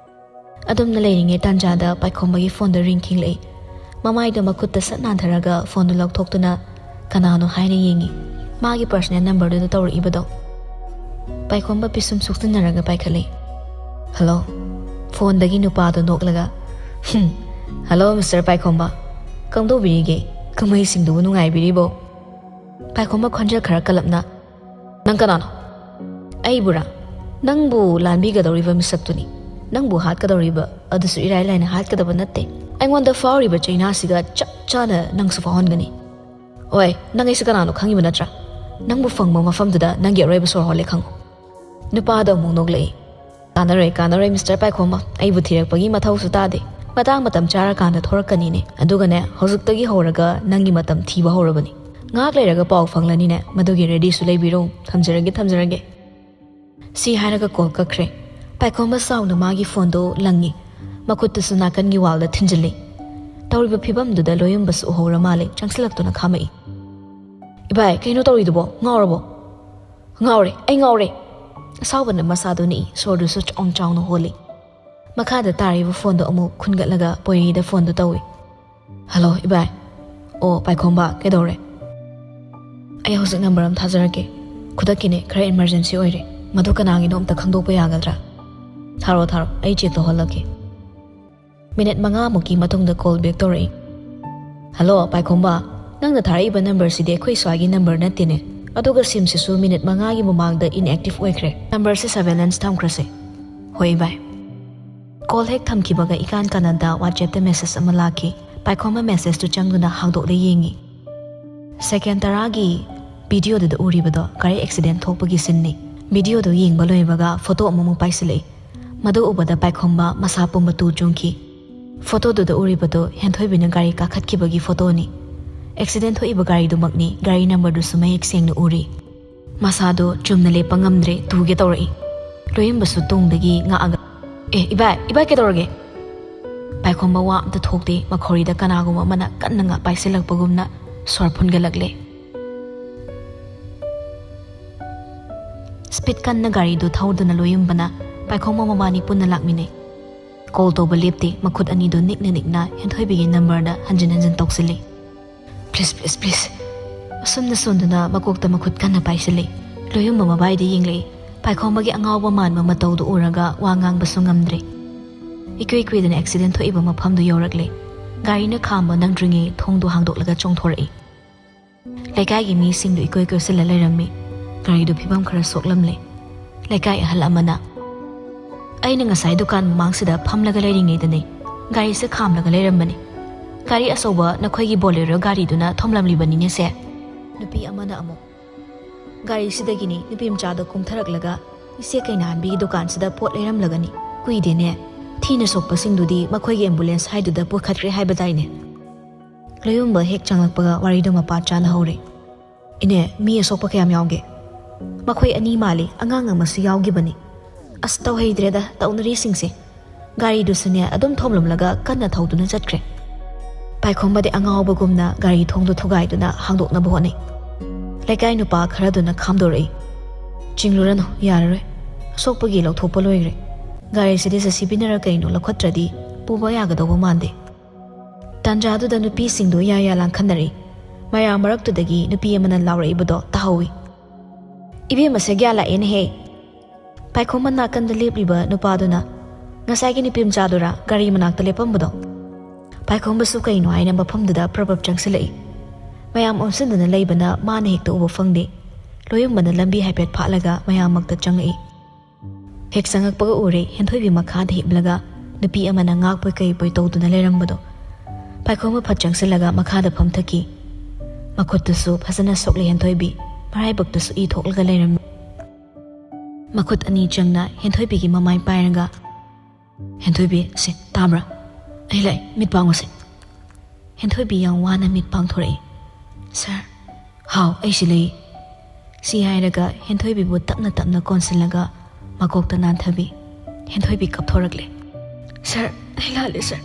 ꯑꯗꯨꯝꯅ ꯂꯩꯔꯤꯉꯩ ꯇꯥꯟꯖꯥꯗ ꯄꯥꯏꯈꯣꯝꯕꯒꯤ ꯐꯣꯟꯗ ꯔꯤꯡ ꯈꯤꯡꯂꯛꯏ꯫ ꯃꯃꯥꯏꯗꯣ ꯃꯈꯨꯠꯇ ꯁꯠ ꯅꯥꯟꯊꯔꯒ ꯐꯣꯟꯗꯨ ꯂꯧꯊꯣꯛꯇꯨꯅ ꯀꯅꯥꯅꯣ ꯍꯥꯏꯅ ꯌꯦꯡꯉꯤ꯫ ꯃꯥꯒꯤ ꯄꯔꯁꯅꯦꯜ ꯅꯝꯕꯔꯗꯨꯗ ꯇꯧꯔꯛꯏꯕꯗꯣ꯫ ꯄꯥꯏꯈꯣꯝꯕ ꯄꯤꯁꯨꯝ ꯁꯨꯛꯆꯤꯟꯅꯔꯒ ꯄꯥꯏꯈꯠꯂꯤ꯫ "ꯍꯜꯂꯣ꯫" ꯐꯣꯟꯗꯒꯤ ꯅꯨꯄꯥꯗꯣ ꯅꯣꯛꯂꯒ, "ꯍꯝ, ꯍꯜꯂꯣ ꯃꯤꯁꯇꯔ ꯄꯥꯏꯈꯣꯝꯕ, ꯀꯝꯗꯧꯕꯤꯔꯤꯒꯦ? ꯀꯨꯝꯍꯩꯁꯤꯡꯗꯨꯕꯨ ꯅꯨꯡꯉꯥꯏꯕꯤꯔꯤꯕꯣ?" ꯄꯥꯏꯈꯣꯝꯕ ꯈꯣꯟꯖꯦꯜ ꯈꯔ ꯀꯜꯂꯞꯅ, "ꯅꯪ ꯀꯅꯥꯅꯣ?" "ꯑꯩꯕꯨꯔꯥ? ꯅꯪꯕꯨ ꯂꯥꯟꯕꯤꯒꯗꯧꯔꯤꯕ ꯃꯤꯁꯛꯇꯨꯅꯤ꯫ ꯅꯪꯕꯨ ꯍꯥꯠꯀꯗꯧꯔꯤꯕ ꯑꯗꯨꯁꯨ ꯏꯔꯥꯏ ꯂꯥꯏꯅ ꯍꯥꯠꯀꯗꯕ ꯅꯠꯇꯦ꯫ ꯑꯩꯉꯣꯟꯗ ꯐꯥꯎꯔꯤꯕ ꯆꯩꯅꯥꯁꯤꯒ ꯆꯞ ꯆꯥꯅ ꯅꯪꯁꯨ ꯐꯥꯎꯍꯟꯒꯅꯤ꯫ ꯑꯣꯏ, ꯅꯪ ꯑꯩꯁꯦ ꯀꯅꯥꯅꯣ ꯈꯪꯉꯤꯕ ꯅꯠꯇ꯭ꯔꯥ? ꯅꯪꯕꯨ ꯐꯪꯕ ꯃꯐꯝꯗꯨꯗ ꯅꯪꯒꯤ ꯑꯔꯣꯏꯕ ꯁꯣꯔ ꯍꯣꯜꯂꯦ ꯈꯪꯉꯨ꯫" ꯅꯨꯄꯥꯗꯣ ꯑꯃꯨꯛ ꯅꯣꯛꯂꯛꯏ꯫ "ꯀꯥꯟꯅꯔꯣꯏ, ꯀꯥꯟꯅꯔꯣꯏ, ꯃꯤꯁꯇꯔ ꯄꯥꯏꯈꯣꯝꯕ, ꯑꯩꯕꯨ ꯊꯤꯔꯛꯄꯒꯤ ꯃꯊꯧꯁꯨ ꯇꯥꯗꯦ꯫ ꯃꯇꯥꯡ ꯃꯇꯝ ꯆꯥꯔꯀꯥꯟꯗ ꯊꯣꯔꯛꯀꯅꯤꯅꯦ꯫ ꯑꯗꯨꯒꯅꯦ, ꯍꯧꯖꯤꯛꯇꯒꯤ ꯍꯧꯔꯒ ꯅꯪꯒꯤ ꯃꯇꯝ ꯊꯤꯕ ꯍꯧꯔꯕꯅꯤ꯫ ꯉꯥꯏꯍꯥꯛ ꯂꯩꯔꯒ ꯄꯥꯎ ꯐꯪꯂꯅꯤꯅꯦ, ꯃꯗꯨꯒꯤ ꯔꯦꯗꯤꯁꯨ ꯂꯩꯕꯤꯔꯣ꯫ ꯊꯝꯖꯔꯒꯦ, ꯊꯝꯖꯔꯒꯦ꯫" ꯁꯤ ꯍꯥꯏꯔꯒ ꯀꯣꯜ ꯀꯛꯈ꯭ꯔꯦ꯫ ꯄꯥꯏꯈꯣꯝꯕ ꯆꯥꯎꯅ ꯃꯥꯒꯤ ꯐꯣꯟꯗꯣ ꯂꯪꯉꯤ꯫ ꯃꯈꯨꯠꯇꯨꯁꯨ ꯅꯥꯀꯟꯒꯤ ꯋꯥꯜꯗ ꯊꯤꯟꯖꯤꯜꯂꯤ꯫ ꯇꯧꯔꯤꯕ ꯐꯤꯕꯝꯗꯨꯗ ꯂꯣꯌꯨꯝꯕꯁꯨ ꯎꯍꯧꯔ ꯃꯥꯜꯂꯦ, ꯆꯪꯁꯤꯜꯂꯛꯇꯨꯅ ꯈꯥꯝꯃꯛꯏ꯫ "ꯏꯕꯥꯏ, ꯀꯩꯅꯣ ꯇꯧꯔꯤꯗꯨꯕꯣ? ꯉꯥꯎꯔꯕꯣ?" "ꯉꯥꯎꯔꯦ, ꯑꯩ ꯉꯥꯎꯔꯦ!" ꯑꯁꯥꯎꯕꯅ ꯃꯁꯥꯗꯨ ꯅꯤꯛꯏ, ꯁꯣꯔꯗꯨꯁꯨ ꯆꯥꯎꯅ ꯆꯥꯎꯅ ꯍꯣꯜꯂꯤ꯫ ꯃꯈꯥꯗ ꯇꯥꯔꯤꯕ ꯐꯣꯟꯗꯣ ꯑꯃꯨꯛ ꯈꯨꯟꯒꯠꯂꯒ ꯄꯣꯏꯔꯩꯗ ꯐꯣꯟꯗꯨ ꯇꯧꯏ꯫ "ꯍꯜꯂꯣ, ꯏꯕꯥꯏ꯫" ꯑꯣ, ꯄꯥꯏꯈꯣꯝꯕ, ꯀꯩꯗꯧꯔꯦ? ꯑꯩ ꯍꯧꯖꯤꯛ ꯅꯝꯕꯔ ꯑꯃ ꯊꯥꯖꯔꯛꯀꯦ꯫ ꯈꯨꯗꯛꯀꯤꯅꯦ, ꯈꯔ ꯏꯃꯔꯖꯦꯟꯁꯤ ꯑꯣꯏꯔꯦ꯫ ꯃꯗꯨ ꯀꯅꯥꯒꯤꯅꯣ ꯑꯝꯇ ꯈꯪꯗꯣꯛꯄ ꯌꯥꯒꯗ꯭ꯔꯥ? ꯊꯥꯔꯣ, ꯊꯥꯔꯣ, ꯑꯩ ꯆꯦꯛ ꯇꯧꯍꯜꯂꯛꯀꯦ꯫ ꯃꯤꯅꯤꯠ ꯃꯉꯥꯃꯨꯛꯀꯤ ꯃꯇꯨꯡꯗ ꯀꯣꯜ ꯕꯦꯛ ꯇꯧꯔꯛꯏ꯫ ꯍꯜꯂꯣ, ꯄꯥꯏꯈꯣꯝꯕ, ꯅꯪꯅ ꯊꯥꯔꯛꯏꯕ ꯅꯝꯕꯔꯁꯤꯗꯤ ꯑꯩꯈꯣꯏ ꯁ꯭ꯋꯥꯏꯒꯤ ꯅꯝꯕꯔ ꯅꯠꯇꯦꯅꯦ꯫ ꯑꯗꯨꯒ ꯁꯤꯝꯁꯤꯁꯨ ꯃꯤꯅꯤꯠ ꯃꯉꯥꯒꯤ ꯃꯃꯥꯡꯗ ꯏꯟꯑꯦꯛꯇꯤꯚ ꯑꯣꯏꯈ꯭ꯔꯦ꯫ ꯅꯝꯕꯔꯁꯤ ꯁꯔꯚꯦꯂꯦꯟꯁ ꯊꯝꯈ꯭ꯔꯁꯦ꯫ ꯍꯣꯏ, ꯚꯥꯏ꯫ ꯀꯣꯜ ꯍꯦꯛ ꯊꯝꯈꯤꯕꯒ ꯏꯀꯥꯟ ꯀꯥꯟꯅꯗ WhatsApp-ꯇ ꯃꯦꯁꯦꯖ ꯑꯃ ꯂꯥꯛꯈꯤ꯫ ꯄꯥꯏꯈꯣꯝꯕ ꯃꯦꯁꯦꯖꯇꯨ ꯆꯪꯗꯨꯅ ꯍꯥꯡꯗꯣꯛꯂ ꯌꯦꯡꯉꯤ꯫ ꯁꯦꯀꯦꯟ ꯇꯔꯥꯒꯤ ꯚꯤꯗꯤꯑꯣꯗꯨꯗ ꯎꯔꯤꯕꯗꯣ ꯒꯥꯔꯤ ꯑꯦꯛꯁꯤꯗꯦꯟ ꯊꯣꯛꯄꯒꯤ ꯁꯤꯟꯅꯤ꯫ ꯚꯤꯗꯤꯑꯣꯗꯨ ꯌꯦꯡꯕ ꯂꯣꯏꯕꯒ ꯐꯣꯇꯣ ꯑꯃꯃꯨꯛ ꯄꯥꯏꯁꯤꯜꯂꯛꯏ꯫ ꯃꯗꯨ ꯎꯕꯗ ꯄꯥꯏꯈꯣꯝꯕ ꯃꯁꯥ ꯄꯨꯝꯕ ꯇꯨ ꯆꯨꯡꯈꯤ꯫ ꯐꯣꯇꯣꯗꯨꯗ ꯎꯔꯤꯕꯗꯨ ꯍꯦꯟꯊꯣꯏꯕꯤꯅ ꯒꯥꯔꯤ ꯀꯥꯈꯠꯈꯤꯕꯒꯤ ꯐꯣꯇꯣꯅꯤ꯫ ꯑꯦꯛꯁꯤꯗꯦꯟ ꯊꯣꯛꯏꯕ ꯒꯥꯔꯤꯗꯨꯃꯛꯅꯤ, ꯒꯥꯔꯤ ꯅꯝꯕꯔꯗꯨꯁꯨ ꯃꯌꯦꯛ ꯁꯦꯡꯅ ꯎꯔꯤ꯫ ꯃꯁꯥꯗꯣ ꯆꯨꯝꯅ ꯂꯦꯞꯄ ꯉꯝꯗ꯭ꯔꯦ, ꯇꯨꯒꯦ ꯇꯧꯔꯛꯏ꯫ ꯂꯣꯏꯌꯝꯕꯁꯨ ꯇꯨꯡꯗꯒꯤ ꯉꯛꯑꯒ, "ꯑꯦ, ꯏꯕꯥꯏ, ꯏꯕꯥꯏ, ꯀꯩꯗꯧꯔꯒꯦ?" ꯄꯥꯏꯈꯣꯝꯕ ꯋꯥ ꯑꯝꯇ ꯊꯣꯛꯇꯦ, ꯃꯈꯧꯔꯤꯗ ꯀꯅꯥꯒꯨꯝꯕ ꯑꯃꯅ ꯀꯟꯅ ꯉꯥ ꯄꯥꯏꯁꯤꯜꯂꯛꯄꯒꯨꯝꯅ ꯁꯣꯔ ꯐꯨꯟꯒꯠꯂꯛꯂꯦ꯫ ꯁ꯭ꯄꯤꯗ ꯀꯟꯅ ꯒꯥꯔꯤꯗꯨ ꯊꯧꯗꯨꯅ ꯂꯣꯏꯌꯝꯕꯅ ꯄꯥꯏꯈꯣꯝꯕ ꯃꯕꯥꯅꯤ ꯄꯨꯟꯅ ꯂꯥꯛꯃꯤꯟꯅꯩ꯫ ꯀꯣꯜ ꯇꯧꯕ ꯂꯦꯞꯇꯦ, ꯃꯈꯨꯠ ꯑꯅꯤꯗꯨ ꯅꯤꯛꯅ ꯅꯤꯛꯅ ꯍꯦꯟꯊꯣꯏꯕꯤꯒꯤ ꯅꯝꯕꯔꯗ ꯍꯟꯖꯤꯟ ꯍꯟꯖꯤꯟ ꯇꯧꯁꯤꯜꯂꯤ꯫ "Please, please, please!" ꯑꯁꯨꯝꯅ ꯁꯣꯟꯗꯨꯅ ꯃꯀꯣꯛꯇ ꯃꯈꯨꯠ ꯀꯟꯅ ꯄꯥꯏꯁꯤꯜꯂꯤ꯫ ꯂꯣꯏꯌꯝꯕ ꯃꯕꯥꯏꯗ ꯌꯦꯡꯂꯛꯏ꯫ ꯄꯥꯏꯈꯣꯝꯕꯒꯤ ꯑꯉꯥꯎꯕ ꯃꯥꯟꯕ ꯃꯇꯧꯗꯨ ꯎꯔꯒ ꯋꯥ ꯉꯥꯡꯕꯁꯨ ꯉꯝꯗ꯭ꯔꯦ꯫ ꯏꯀꯨꯏ ꯀꯨꯏꯗꯅ ꯑꯦꯛꯁꯤꯗꯦꯟ ꯊꯣꯛꯏꯕ ꯃꯐꯝꯗꯨ ꯌꯧꯔꯛꯂꯦ꯫ ꯒꯥꯔꯤꯅ ꯈꯥꯝꯕ ꯅꯪꯗ꯭ꯔꯤꯉꯩ ꯊꯣꯡꯗꯨ ꯍꯥꯡꯗꯣꯛꯂꯒ ꯆꯣꯡꯊꯣꯔꯛꯏ꯫ ꯂꯩꯀꯥꯏꯒꯤ ꯃꯤꯁꯤꯡꯗꯨ ꯏꯀꯣꯏ ꯀꯣꯏꯁꯤꯜꯂ ꯂꯩꯔꯝꯃꯤ꯫ ꯒꯥꯔꯤꯗꯨ ꯐꯤꯕꯝ ꯈꯔ ꯁꯣꯛꯂꯝꯂꯦ꯫ ꯂꯩꯀꯥꯏ ꯑꯍꯜ ꯑꯃꯅ, "ꯑꯩꯅ ꯉꯁꯥꯏ ꯗꯨꯀꯥꯟ ꯃꯃꯥꯡꯁꯤꯗ ꯐꯝꯂꯒ ꯂꯩꯔꯤꯉꯩꯗꯅꯦ ꯒꯥꯔꯤꯁꯦ ꯈꯥꯝꯂꯒ ꯂꯩꯔꯝꯕꯅꯤ꯫ ꯒꯥꯔꯤ ꯑꯆꯧꯕ ꯅꯈꯣꯏꯒꯤ ꯕꯣꯂꯦꯔꯣ ꯒꯥꯔꯤꯗꯨꯅ ꯊꯣꯝꯂꯝꯂꯤꯕꯅꯤꯅꯦ ꯁꯦ꯫" ꯅꯨꯄꯤ ꯑꯃꯅ ꯑꯃꯨꯛ, "ꯒꯥꯔꯤꯁꯤꯗꯒꯤꯅꯤ ꯅꯨꯄꯤ ꯃꯆꯥꯗꯣ ꯀꯨꯝꯊꯔꯛꯂꯒ ꯏꯆꯦ ꯀꯩꯅꯥꯍꯟꯕꯤꯒꯤ ꯗꯨꯀꯥꯟꯁꯤꯗ ꯄꯣꯠ ꯂꯩꯔꯝꯂꯒꯅꯤ꯫ ꯀꯨꯏꯗꯦꯅꯦ, ꯊꯤꯅ ꯁꯣꯛꯄꯁꯤꯡꯗꯨꯗꯤ ꯃꯈꯣꯏꯒꯤ ꯑꯦꯝꯕꯨꯂꯦꯟꯁ ꯍꯥꯏꯗꯨꯗ ꯄꯨꯈꯠꯈ꯭ꯔꯦ ꯍꯥꯏꯕꯗꯥꯏꯅꯦ?" ꯂꯣꯌꯨꯝꯕ ꯍꯦꯛ ꯆꯪꯂꯛꯄꯒ ꯋꯥꯔꯤꯗꯣ ꯃꯄꯥ ꯆꯥꯅ ꯍꯧꯔꯦ꯫ "ꯏꯅꯦ, ꯃꯤ ꯑꯁꯣꯛꯄ ꯀꯌꯥꯝ ꯌꯥꯎꯒꯦ?" "ꯃꯈꯣꯏ ꯑꯅꯤ ꯃꯥꯜꯂꯤ, ꯑꯉꯥꯡ ꯑꯃꯁꯨ ꯌꯥꯎꯈꯤꯕꯅꯤ꯫" "ꯑꯁ, ꯇꯧꯍꯩꯗ꯭ꯔꯦꯗ ꯇꯧꯅꯔꯤꯁꯤꯡꯁꯦ꯫ ꯒꯥꯔꯤꯗꯨꯁꯨꯅꯦ ꯑꯗꯨꯝ ꯊꯣꯝꯂꯝꯂꯒ ꯀꯟꯅ ꯊꯧꯗꯨꯅ ꯆꯠꯈ꯭ꯔꯦ꯫" ꯄꯥꯏꯈꯣꯝꯕꯗꯤ ꯑꯉꯥꯎꯕꯒꯨꯝꯅ ꯒꯥꯔꯤ ꯊꯣꯡꯗꯣ ꯊꯨꯒꯥꯏꯗꯨꯅ ꯍꯥꯡꯗꯣꯛꯅꯕ ꯍꯣꯠꯅꯩ꯫ ꯂꯩꯀꯥꯏ ꯅꯨꯄꯥ ꯈꯔꯗꯨꯅ ꯈꯥꯝꯗꯣꯔꯛꯏ꯫ "ꯆꯤꯡꯂꯨꯔꯅꯨ, ꯌꯥꯔꯔꯣꯏ꯫ ꯑꯁꯣꯛꯄꯒꯤ ꯂꯧꯊꯣꯛꯄ ꯂꯣꯏꯈ꯭ꯔꯦ꯫ ꯒꯥꯔꯤꯁꯤꯗꯤ JCB-ꯅꯔ ꯀꯩꯅꯣ ꯂꯧꯈꯠꯇ꯭ꯔꯗꯤ ꯄꯨꯕ ꯌꯥꯒꯗꯧꯕ ꯃꯥꯟꯗꯦ꯫" ꯇꯥꯟꯖꯥꯗꯨꯗ ꯅꯨꯄꯤꯁꯤꯡꯗꯣ ꯌꯥ ꯌꯥ ꯂꯥꯡꯈꯠꯅꯔꯤ꯫ ꯃꯌꯥꯝ ꯃꯔꯛꯇꯨꯗꯒꯤ ꯅꯨꯄꯤ ꯑꯃꯅ ꯂꯥꯎꯔꯛꯏꯕꯗꯣ ꯇꯥꯍꯧꯏ꯫ "ꯏꯕꯦꯝꯃ, ꯁꯦꯒ꯭ꯌꯥ ꯂꯥꯛꯑꯦꯅꯦꯍꯦ!" ꯄꯥꯏꯈꯣꯝꯕ ꯅꯥꯀꯟꯗ ꯂꯦꯞꯂꯤꯕ ꯅꯨꯄꯥꯗꯨꯅ, "ꯉꯁꯥꯏꯒꯤ ꯅꯨꯄꯤ ꯃꯆꯥꯗꯨꯔꯥ ꯒꯥꯔꯤ ꯃꯅꯥꯛꯇ ꯂꯦꯞꯄꯝꯕꯗꯣ?" ꯄꯥꯏꯈꯣꯝꯕꯁꯨ ꯀꯩꯅꯣ ꯍꯥꯏꯅ ꯃꯐꯝꯗꯨꯗ ꯄ꯭ꯔꯞ ꯄ꯭ꯔꯞ ꯆꯪꯁꯤꯜꯂꯛꯏ꯫ ꯃꯌꯥꯝ ꯑꯣꯝꯁꯤꯟꯗꯨꯅ ꯂꯩꯕꯅ ꯃꯥꯅ ꯍꯦꯛꯇ ꯎꯕ ꯐꯪꯗꯦ꯫ ꯂꯣꯌꯨꯝꯕꯅ ꯂꯝꯕꯤ ꯍꯥꯏꯐꯦꯠ ꯐꯥꯠꯂꯒ ꯃꯌꯥꯝ ꯃꯛꯇ ꯆꯪꯉꯛꯏ꯫ ꯍꯦꯛ ꯆꯪꯉꯛꯄꯒ ꯎꯔꯦ ꯍꯦꯟꯊꯣꯏꯕꯤ ꯃꯈꯥꯗ ꯍꯤꯞꯂꯒ ꯅꯨꯄꯤ ꯑꯃꯅ ꯉꯥꯛꯄꯣꯏ ꯀꯩꯕꯣꯏ ꯇꯧꯗꯨꯅ ꯂꯩꯔꯝꯕꯗꯣ꯫ ꯄꯥꯏꯈꯣꯝꯕ ꯐꯠ ꯆꯪꯁꯤꯜꯂꯒ ꯃꯈꯥꯗ ꯐꯝꯊꯈꯤ꯫ ꯃꯈꯨꯠꯇꯨꯁꯨ ꯐꯖꯅ ꯁꯣꯛꯂꯦ ꯍꯦꯟꯊꯣꯏꯕꯤ, ꯃꯔꯥꯏꯕꯛꯇꯨꯁꯨ ꯏ ꯊꯣꯛꯂꯒ ꯂꯩꯔꯝꯃꯤ꯫ ꯃꯈꯨꯠ ꯑꯅꯤ ꯆꯪꯅ ꯍꯦꯟꯊꯣꯏꯕꯤꯒꯤ ꯃꯃꯥꯏ ꯄꯥꯏꯔꯒ, "ꯍꯦꯟꯊꯣꯏꯕꯤ, ꯁꯦ, ꯇꯥꯕ꯭ꯔꯥ? ꯑꯩ ꯂꯥꯛꯑꯦ, ꯃꯤꯠ ꯄꯥꯡꯉꯨꯁꯦ꯫" ꯍꯦꯟꯊꯣꯏꯕꯤ ꯌꯥꯝ ꯋꯥꯅ ꯃꯤꯠ ꯄꯥꯡꯊꯣꯔꯛꯏ꯫ "ꯁꯥꯔ꯫" "ꯍꯥꯎ, ꯑꯩ ꯁꯤ ꯂꯩ꯫" ꯁꯤ ꯍꯥꯏꯔꯒ ꯍꯦꯟꯊꯣꯏꯕꯤꯕꯨ ꯇꯞꯅ ꯇꯞꯅ ꯀꯣꯟꯁꯤꯜꯂꯒ ꯃꯀꯣꯛꯇ ꯅꯥꯟꯊꯕꯤ꯫ ꯍꯦꯟꯊꯣꯏꯕꯤ ꯀꯞꯊꯣꯔꯛꯂꯦ꯫ "ꯁꯥꯔ, ꯑꯩ ꯂꯥꯜꯂꯦ, ꯁꯥꯔ꯫"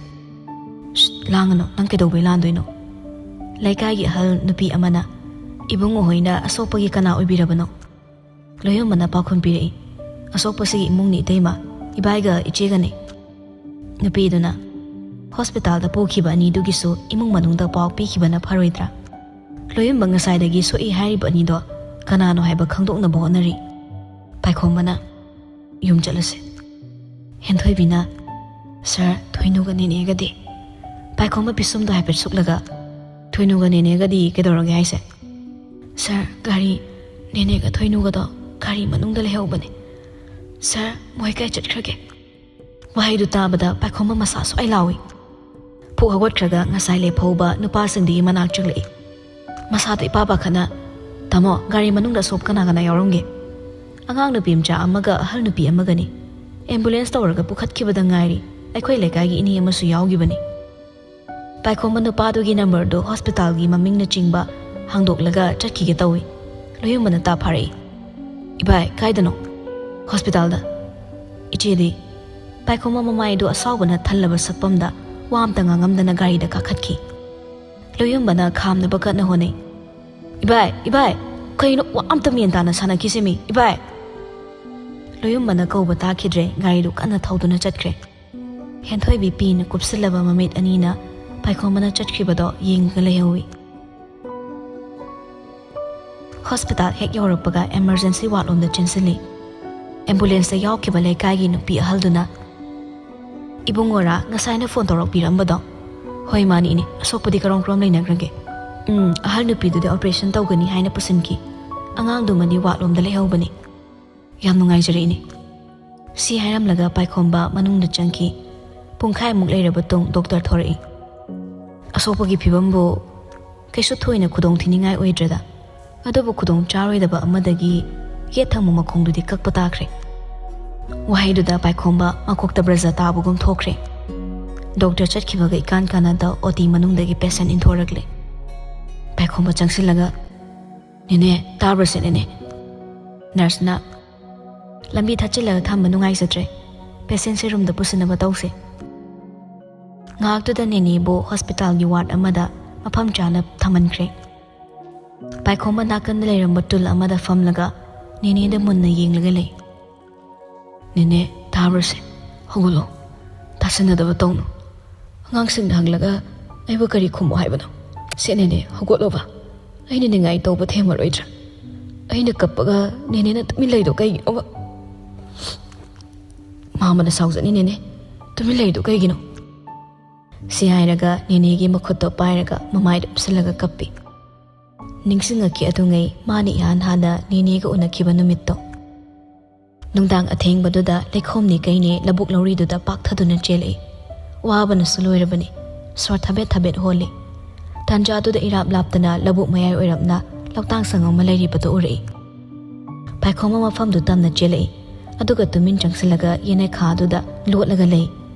"ꯁ꯭ꯁ, ꯂꯥꯡꯒꯅꯨ, ꯅꯪ ꯀꯩꯗꯧꯕꯩ ꯂꯥꯟꯗꯣꯏꯅꯣ?" ꯂꯩꯀꯥꯏꯒꯤ ꯑꯍꯜ ꯅꯨꯄꯤ ꯑꯃꯅ, "ꯏꯕꯨꯡꯉꯣ ꯍꯣꯏꯅ ꯑꯁꯣꯛꯄꯒꯤ ꯀꯅꯥ ꯑꯣꯏꯕꯤꯔꯕꯅꯣ?" ꯂꯣꯌꯨꯝꯕꯅ ꯄꯥꯎꯈꯨꯝ ꯄꯤꯔꯛꯏ, "ꯑꯁꯣꯛꯄꯁꯤꯒꯤ ꯏꯃꯨꯡꯅꯤ ꯏꯇꯩꯃ, ꯏꯕꯥꯏꯒ ꯏꯆꯦꯒꯅꯤ꯫" ꯅꯨꯄꯤꯗꯨꯅ, "ꯍꯣꯁꯄꯤꯇꯥꯜꯗ ꯄꯨꯈꯤꯕ ꯑꯅꯤꯗꯨꯒꯤꯁꯨ ꯏꯃꯨꯡ ꯃꯅꯨꯡꯗ ꯄꯥꯎ ꯄꯤꯈꯤꯕꯅ ꯐꯔꯣꯏꯗ꯭ꯔꯥ? ꯂꯣꯌꯨꯝꯕ ꯉꯁꯥꯏꯗꯒꯤ ꯁꯣꯛꯏ ꯍꯥꯏꯔꯤꯕ ꯑꯅꯤꯗꯣ ꯀꯅꯥꯅꯣ ꯍꯥꯏꯕ ꯈꯪꯗꯣꯛꯅꯕ ꯍꯣꯠꯅꯔꯤ꯫" ꯄꯥꯏꯈꯣꯝꯕꯅ, "ꯌꯨꯝ ꯆꯠꯂꯁꯦ꯫" ꯍꯦꯟꯊꯣꯏꯕꯤꯅ, "ꯁꯥꯔ, ꯊꯣꯏꯅꯨꯒ ꯅꯦꯅꯦꯒꯗꯤ?" ꯄꯥꯏꯈꯣꯝꯕ ꯄꯤꯁꯨꯝꯗꯣ ꯍꯥꯏꯐꯦꯠ ꯁꯨꯛꯂꯒ, "ꯊꯣꯏꯅꯨꯒ ꯅꯦꯅꯦꯒꯗꯤ ꯀꯩꯗꯧꯔꯒꯦ ꯍꯥꯏꯁꯦ?" "ꯁꯥꯔ, ꯒꯥꯔꯤ, ꯅꯦꯅꯦꯒ ꯊꯣꯏꯅꯨꯒꯗꯣ ꯒꯥꯔꯤ ꯃꯅꯨꯡꯗ ꯂꯩꯍꯧꯕꯅꯦ꯫ ꯁꯥꯔ, ꯃꯣꯏ ꯀꯥꯏ ꯆꯠꯈ꯭ꯔꯒꯦ?" ꯋꯥꯍꯩꯗꯨ ꯇꯥꯕꯗ ꯄꯥꯏꯈꯣꯝꯕ ꯃꯁꯥ ꯁ꯭ꯋꯥꯏ ꯂꯥꯎꯏ꯫ ꯐꯨꯛ ꯍꯧꯒꯠꯈ꯭ꯔꯒ ꯉꯁꯥꯏ ꯂꯦꯞꯍꯧꯕ ꯅꯨꯄꯥꯁꯤꯡꯗꯨꯒꯤ ꯃꯅꯥꯛ ꯆꯪꯂꯛꯏ꯫ ꯃꯁꯥꯗ ꯏꯄꯥ ꯄꯥꯈꯠꯅ, "ꯇꯥꯃꯣ, ꯒꯥꯔꯤ ꯃꯅꯨꯡꯗ ꯑꯁꯣꯛ ꯀꯅꯥ ꯀꯅꯥ ꯌꯥꯎꯔꯝꯒꯦ?" "ꯑꯉꯥꯡ ꯅꯨꯄꯤ ꯃꯆꯥ ꯑꯃꯒ ꯑꯍꯜ ꯅꯨꯄꯤ ꯑꯃꯒꯅꯤ꯫ ꯑꯦꯝꯕꯨꯂꯦꯟꯁ ꯇꯧꯔꯒ ꯄꯨꯈꯠꯈꯤꯕꯗ ꯉꯥꯏꯔꯤ꯫ ꯑꯩꯈꯣꯏ ꯂꯩꯀꯥꯏꯒꯤ ꯏꯅꯦ ꯑꯃꯁꯨ ꯌꯥꯎꯈꯤꯕꯅꯤ꯫" ꯄꯥꯏꯈꯣꯝꯕ ꯅꯨꯄꯥꯗꯨꯒꯤ ꯅꯝꯕꯔꯗꯨ ꯍꯣꯁꯄꯤꯇꯥꯜꯒꯤ ꯃꯃꯤꯡꯅꯆꯤꯡꯕ ꯍꯥꯡꯗꯣꯛꯂꯒ ꯆꯠꯈꯤꯒꯦ ꯇꯧꯏ꯫ ꯂꯣꯌꯨꯝꯕꯅ ꯇꯥ ꯐꯥꯔꯛꯏ꯫ "ꯏꯕꯥꯏ, ꯀꯥꯏꯗꯅꯣ?" "ꯍꯣꯁꯄꯤꯇꯥꯜꯗ꯫" "ꯏꯆꯦꯗꯤ?" ꯄꯥꯏꯈꯣꯝꯕ ꯃꯃꯥꯏꯗꯨ ꯑꯁꯥꯎꯕꯅ ꯊꯜꯂꯕ ꯁꯛꯐꯝꯗ ꯋꯥ ꯑꯝꯇ ꯉꯥꯡꯉꯝꯗꯅ ꯒꯥꯔꯤꯗ ꯀꯥꯈꯠꯈꯤ꯫ ꯂꯣꯌꯨꯝꯕꯅ ꯈꯥꯝꯅꯕ ꯀꯟꯅ ꯍꯣꯠꯅꯩ꯫ "ꯏꯕꯥꯏ, ꯏꯕꯥꯏ, ꯀꯩꯅꯣ ꯋꯥ ꯑꯝꯇ ꯃꯦꯟ ꯇꯥꯅ ꯁꯥꯟꯅꯈꯤꯁꯦꯃꯤ, ꯏꯕꯥꯏ!" ꯂꯣꯌꯨꯝꯕꯅ ꯀꯧꯕ ꯇꯥꯈꯤꯗ꯭ꯔꯦ, ꯒꯥꯔꯤꯗꯨ ꯀꯟꯅ ꯊꯧꯗꯨꯅ ꯆꯠꯈ꯭ꯔꯦ꯫ ꯍꯦꯟꯊꯣꯏꯕꯤ ꯄꯤꯅ ꯀꯨꯞꯁꯤꯜꯂꯕ ꯃꯃꯤꯠ ꯑꯅꯤꯅ ꯄꯥꯏꯈꯣꯝꯕꯅ ꯆꯠꯈꯤꯕꯗꯣ ꯌꯦꯡꯉꯒ ꯂꯩꯍꯧꯏ꯫ ꯍꯣꯁꯄꯤꯇꯥꯜ ꯍꯦꯛ ꯌꯧꯔꯛꯄꯒ emergency ward ꯂꯣꯝꯗ ꯆꯦꯟꯁꯤꯜꯂꯤ꯫ ꯑꯦꯝꯕꯨꯂꯦꯟꯁꯇ ꯌꯥꯎꯈꯤꯕ ꯂꯩꯀꯥꯏꯒꯤ ꯅꯨꯄꯤ ꯑꯍꯜꯗꯨꯅ, "ꯏꯕꯨꯡꯉꯣꯔꯥ ꯉꯁꯥꯏꯅ ꯐꯣꯟ ꯇꯧꯔꯛꯄꯤꯔꯝꯕꯗꯣ?" "ꯍꯣꯏ, ꯃꯥꯅꯤ ꯏꯅꯦ꯫ ꯑꯁꯣꯛꯄꯗꯤ ꯀꯔꯣꯝ ꯀꯔꯣꯝ ꯂꯩꯅꯈ꯭ꯔꯒꯦ?" "ꯎꯝ, ꯑꯍꯜ ꯅꯨꯄꯤꯗꯨꯗꯤ ꯑꯣꯄꯔꯦꯁꯟ ꯇꯧꯒꯅꯤ ꯍꯥꯏꯅ ꯄꯨꯁꯤꯟꯈꯤ꯫ ꯑꯉꯥꯡꯗꯨꯃꯗꯤ ꯋꯥꯔꯗꯂꯣꯝꯗ ꯂꯩꯍꯧꯕꯅꯤ꯫ ꯌꯥꯝ ꯅꯨꯡꯉꯥꯏꯖꯔꯦ ꯏꯅꯦ꯫" ꯁꯤ ꯍꯥꯏꯔꯝꯂꯒ ꯄꯥꯏꯈꯣꯝꯕ ꯃꯅꯨꯡꯗ ꯆꯪꯈꯤ꯫ ꯄꯨꯡꯈꯥꯏꯃꯨꯛ ꯂꯩꯔꯕ ꯇꯨꯡ ꯗꯣꯛꯇꯔ ꯊꯣꯔꯛꯏ꯫ "ꯑꯁꯣꯛꯄꯒꯤ ꯐꯤꯕꯝꯕꯨ ꯀꯩꯁꯨ ꯊꯣꯏꯅ ꯈꯨꯗꯣꯡ ꯊꯤꯅꯤꯡꯉꯥꯏ ꯑꯣꯏꯗ꯭ꯔꯦꯗ, ꯑꯗꯨꯕꯨ ꯈꯨꯗꯣꯡ ꯆꯥꯔꯣꯏꯗꯕ ꯑꯃꯗꯒꯤ ꯌꯦꯠ ꯊꯪꯕ ꯃꯈꯣꯡꯗꯨꯗꯤ ꯀꯛꯄ ꯇꯥꯈ꯭ꯔꯦ꯫" ꯋꯥꯍꯩꯗꯨꯗ ꯄꯥꯏꯈꯣꯝꯕ ꯃꯀꯣꯛꯇ ꯕ꯭ꯔꯖ ꯇꯥꯕꯒꯨꯝ ꯊꯣꯛꯈ꯭ꯔꯦ꯫ ꯗꯣꯛꯇꯔ ꯆꯠꯈꯤꯕꯒ ꯏꯀꯥꯟ ꯀꯥꯟꯅꯗ ꯑꯣ ꯇꯤ ꯃꯅꯨꯡꯗꯒꯤ ꯄꯦꯁꯦꯟ ꯏꯟꯊꯣꯔꯛꯂꯦ꯫ ꯄꯥꯏꯈꯣꯝꯕ ꯆꯪꯁꯤꯜꯂꯒ, "ꯅꯦꯅꯦ, ꯇꯥꯕ꯭ꯔꯁꯦ ꯅꯦꯅꯦ?" ꯅꯔꯁꯅ, "ꯂꯝꯕꯤ ꯊꯠꯆꯤꯜꯂꯒ ꯊꯝꯕ ꯅꯨꯡꯉꯥꯏꯖꯗ꯭ꯔꯦ꯫ ꯄꯦꯁꯦꯟꯁꯦ ꯔꯨꯝꯗ ꯄꯨꯁꯤꯟꯅꯕ ꯇꯧꯁꯦ꯫" ꯉꯥꯏꯍꯥꯛꯇꯨꯗ ꯅꯦꯅꯦꯕꯨ ꯍꯣꯁꯄꯤꯇꯥꯜꯒꯤ ꯋꯥꯔꯗ ꯑꯃꯗ ꯃꯐꯝ ꯆꯥꯅ ꯊꯝꯍꯟꯈ꯭ꯔꯦ꯫ ꯄꯥꯏꯈꯣꯝꯕ ꯅꯥꯀꯟꯗ ꯂꯩꯔꯝꯕ ꯇꯨꯜ ꯑꯃꯗ ꯐꯝꯂꯒ ꯅꯦꯅꯦꯗ ꯃꯨꯟꯅ ꯌꯦꯡꯂꯒ ꯂꯩ꯫ "ꯅꯦꯅꯦ, ꯇꯥꯕ꯭ꯔꯁꯦ? ꯍꯧꯒꯠꯂꯣ꯫ ꯇꯥꯁꯟꯅꯗꯕ ꯇꯧꯅꯨ꯫ ꯑꯉꯥꯡꯁꯤꯡꯗ ꯍꯪꯂꯒ ꯑꯩꯕꯨ ꯀꯔꯤ ꯈꯨꯝꯃꯣ ꯍꯥꯏꯕꯅꯣ? ꯁꯦ ꯅꯦꯅꯦ, ꯍꯧꯒꯠꯂꯣꯕ꯫ ꯑꯩꯅ ꯅꯤꯡꯉꯥꯏ ꯇꯧꯕ ꯊꯦꯝꯃꯔꯣꯏꯗ꯭ꯔꯥ? ꯑꯩꯅ ꯀꯞꯄꯒ ꯅꯦꯅꯦꯅ ꯇꯨꯃꯤꯟ ꯂꯩꯗꯣ ꯀꯩꯒꯤꯅꯣꯕ?" "ꯃꯥꯃꯅ ꯁꯥꯎꯖꯅꯤ ꯅꯦꯅꯦ꯫ ꯇꯨꯃꯤꯟ ꯂꯩꯗꯣ ꯀꯩꯒꯤꯅꯣ?" ꯁꯤ ꯍꯥꯏꯔꯒ ꯅꯦꯅꯦꯒꯤ ꯃꯈꯨꯠꯇꯣ ꯄꯥꯏꯔꯒ ꯃꯃꯥꯏꯗ ꯎꯞꯁꯤꯜꯂꯒ ꯀꯞꯄꯤ꯫ ꯅꯤꯡꯁꯤꯡꯉꯛꯈꯤ ꯑꯗꯨꯉꯩ ꯃꯥꯅ ꯏꯍꯥꯟ ꯍꯥꯟꯅ ꯅꯦꯅꯦꯒ ꯎꯅꯈꯤꯕ ꯅꯨꯃꯤꯠꯇꯣ꯫ ꯅꯨꯡꯗꯥꯡ ꯑꯊꯦꯡꯕꯗꯨꯗ ꯂꯩꯈꯣꯝꯅꯤ ꯀꯩꯅꯦ ꯂꯧꯕꯨꯛ ꯂꯧꯔꯤꯗꯨꯗ ꯄꯥꯛꯊꯗꯨꯅ ꯆꯦꯜꯂꯛꯏ꯫ ꯋꯥꯕꯅꯁꯨ ꯂꯣꯏꯔꯕꯅꯤ꯫ ꯁꯣꯔ ꯊꯕꯦꯠ ꯊꯕꯦꯠ ꯍꯣꯜꯂꯤ꯫ ꯇꯥꯟꯖꯥꯗꯨꯗ ꯏꯔꯥꯞ ꯂꯥꯞꯇꯅ ꯂꯧꯕꯨꯛ ꯃꯌꯥꯏ ꯑꯣꯏꯔꯞꯅ ꯂꯧꯇꯥꯡ ꯁꯪ ꯑꯃ ꯂꯩꯔꯤꯕꯗꯨ ꯎꯔꯛꯏ꯫ ꯄꯥꯏꯈꯣꯝꯕ ꯃꯐꯝꯗꯨ ꯇꯝꯅ ꯆꯦꯜꯂꯛꯏ꯫ ꯑꯗꯨꯒ ꯇꯨꯃꯤꯟ ꯆꯪꯁꯤꯜꯂꯒ ꯌꯦꯅꯈꯥꯗꯨꯗ ꯂꯣꯠꯂꯒ ꯂꯩ꯫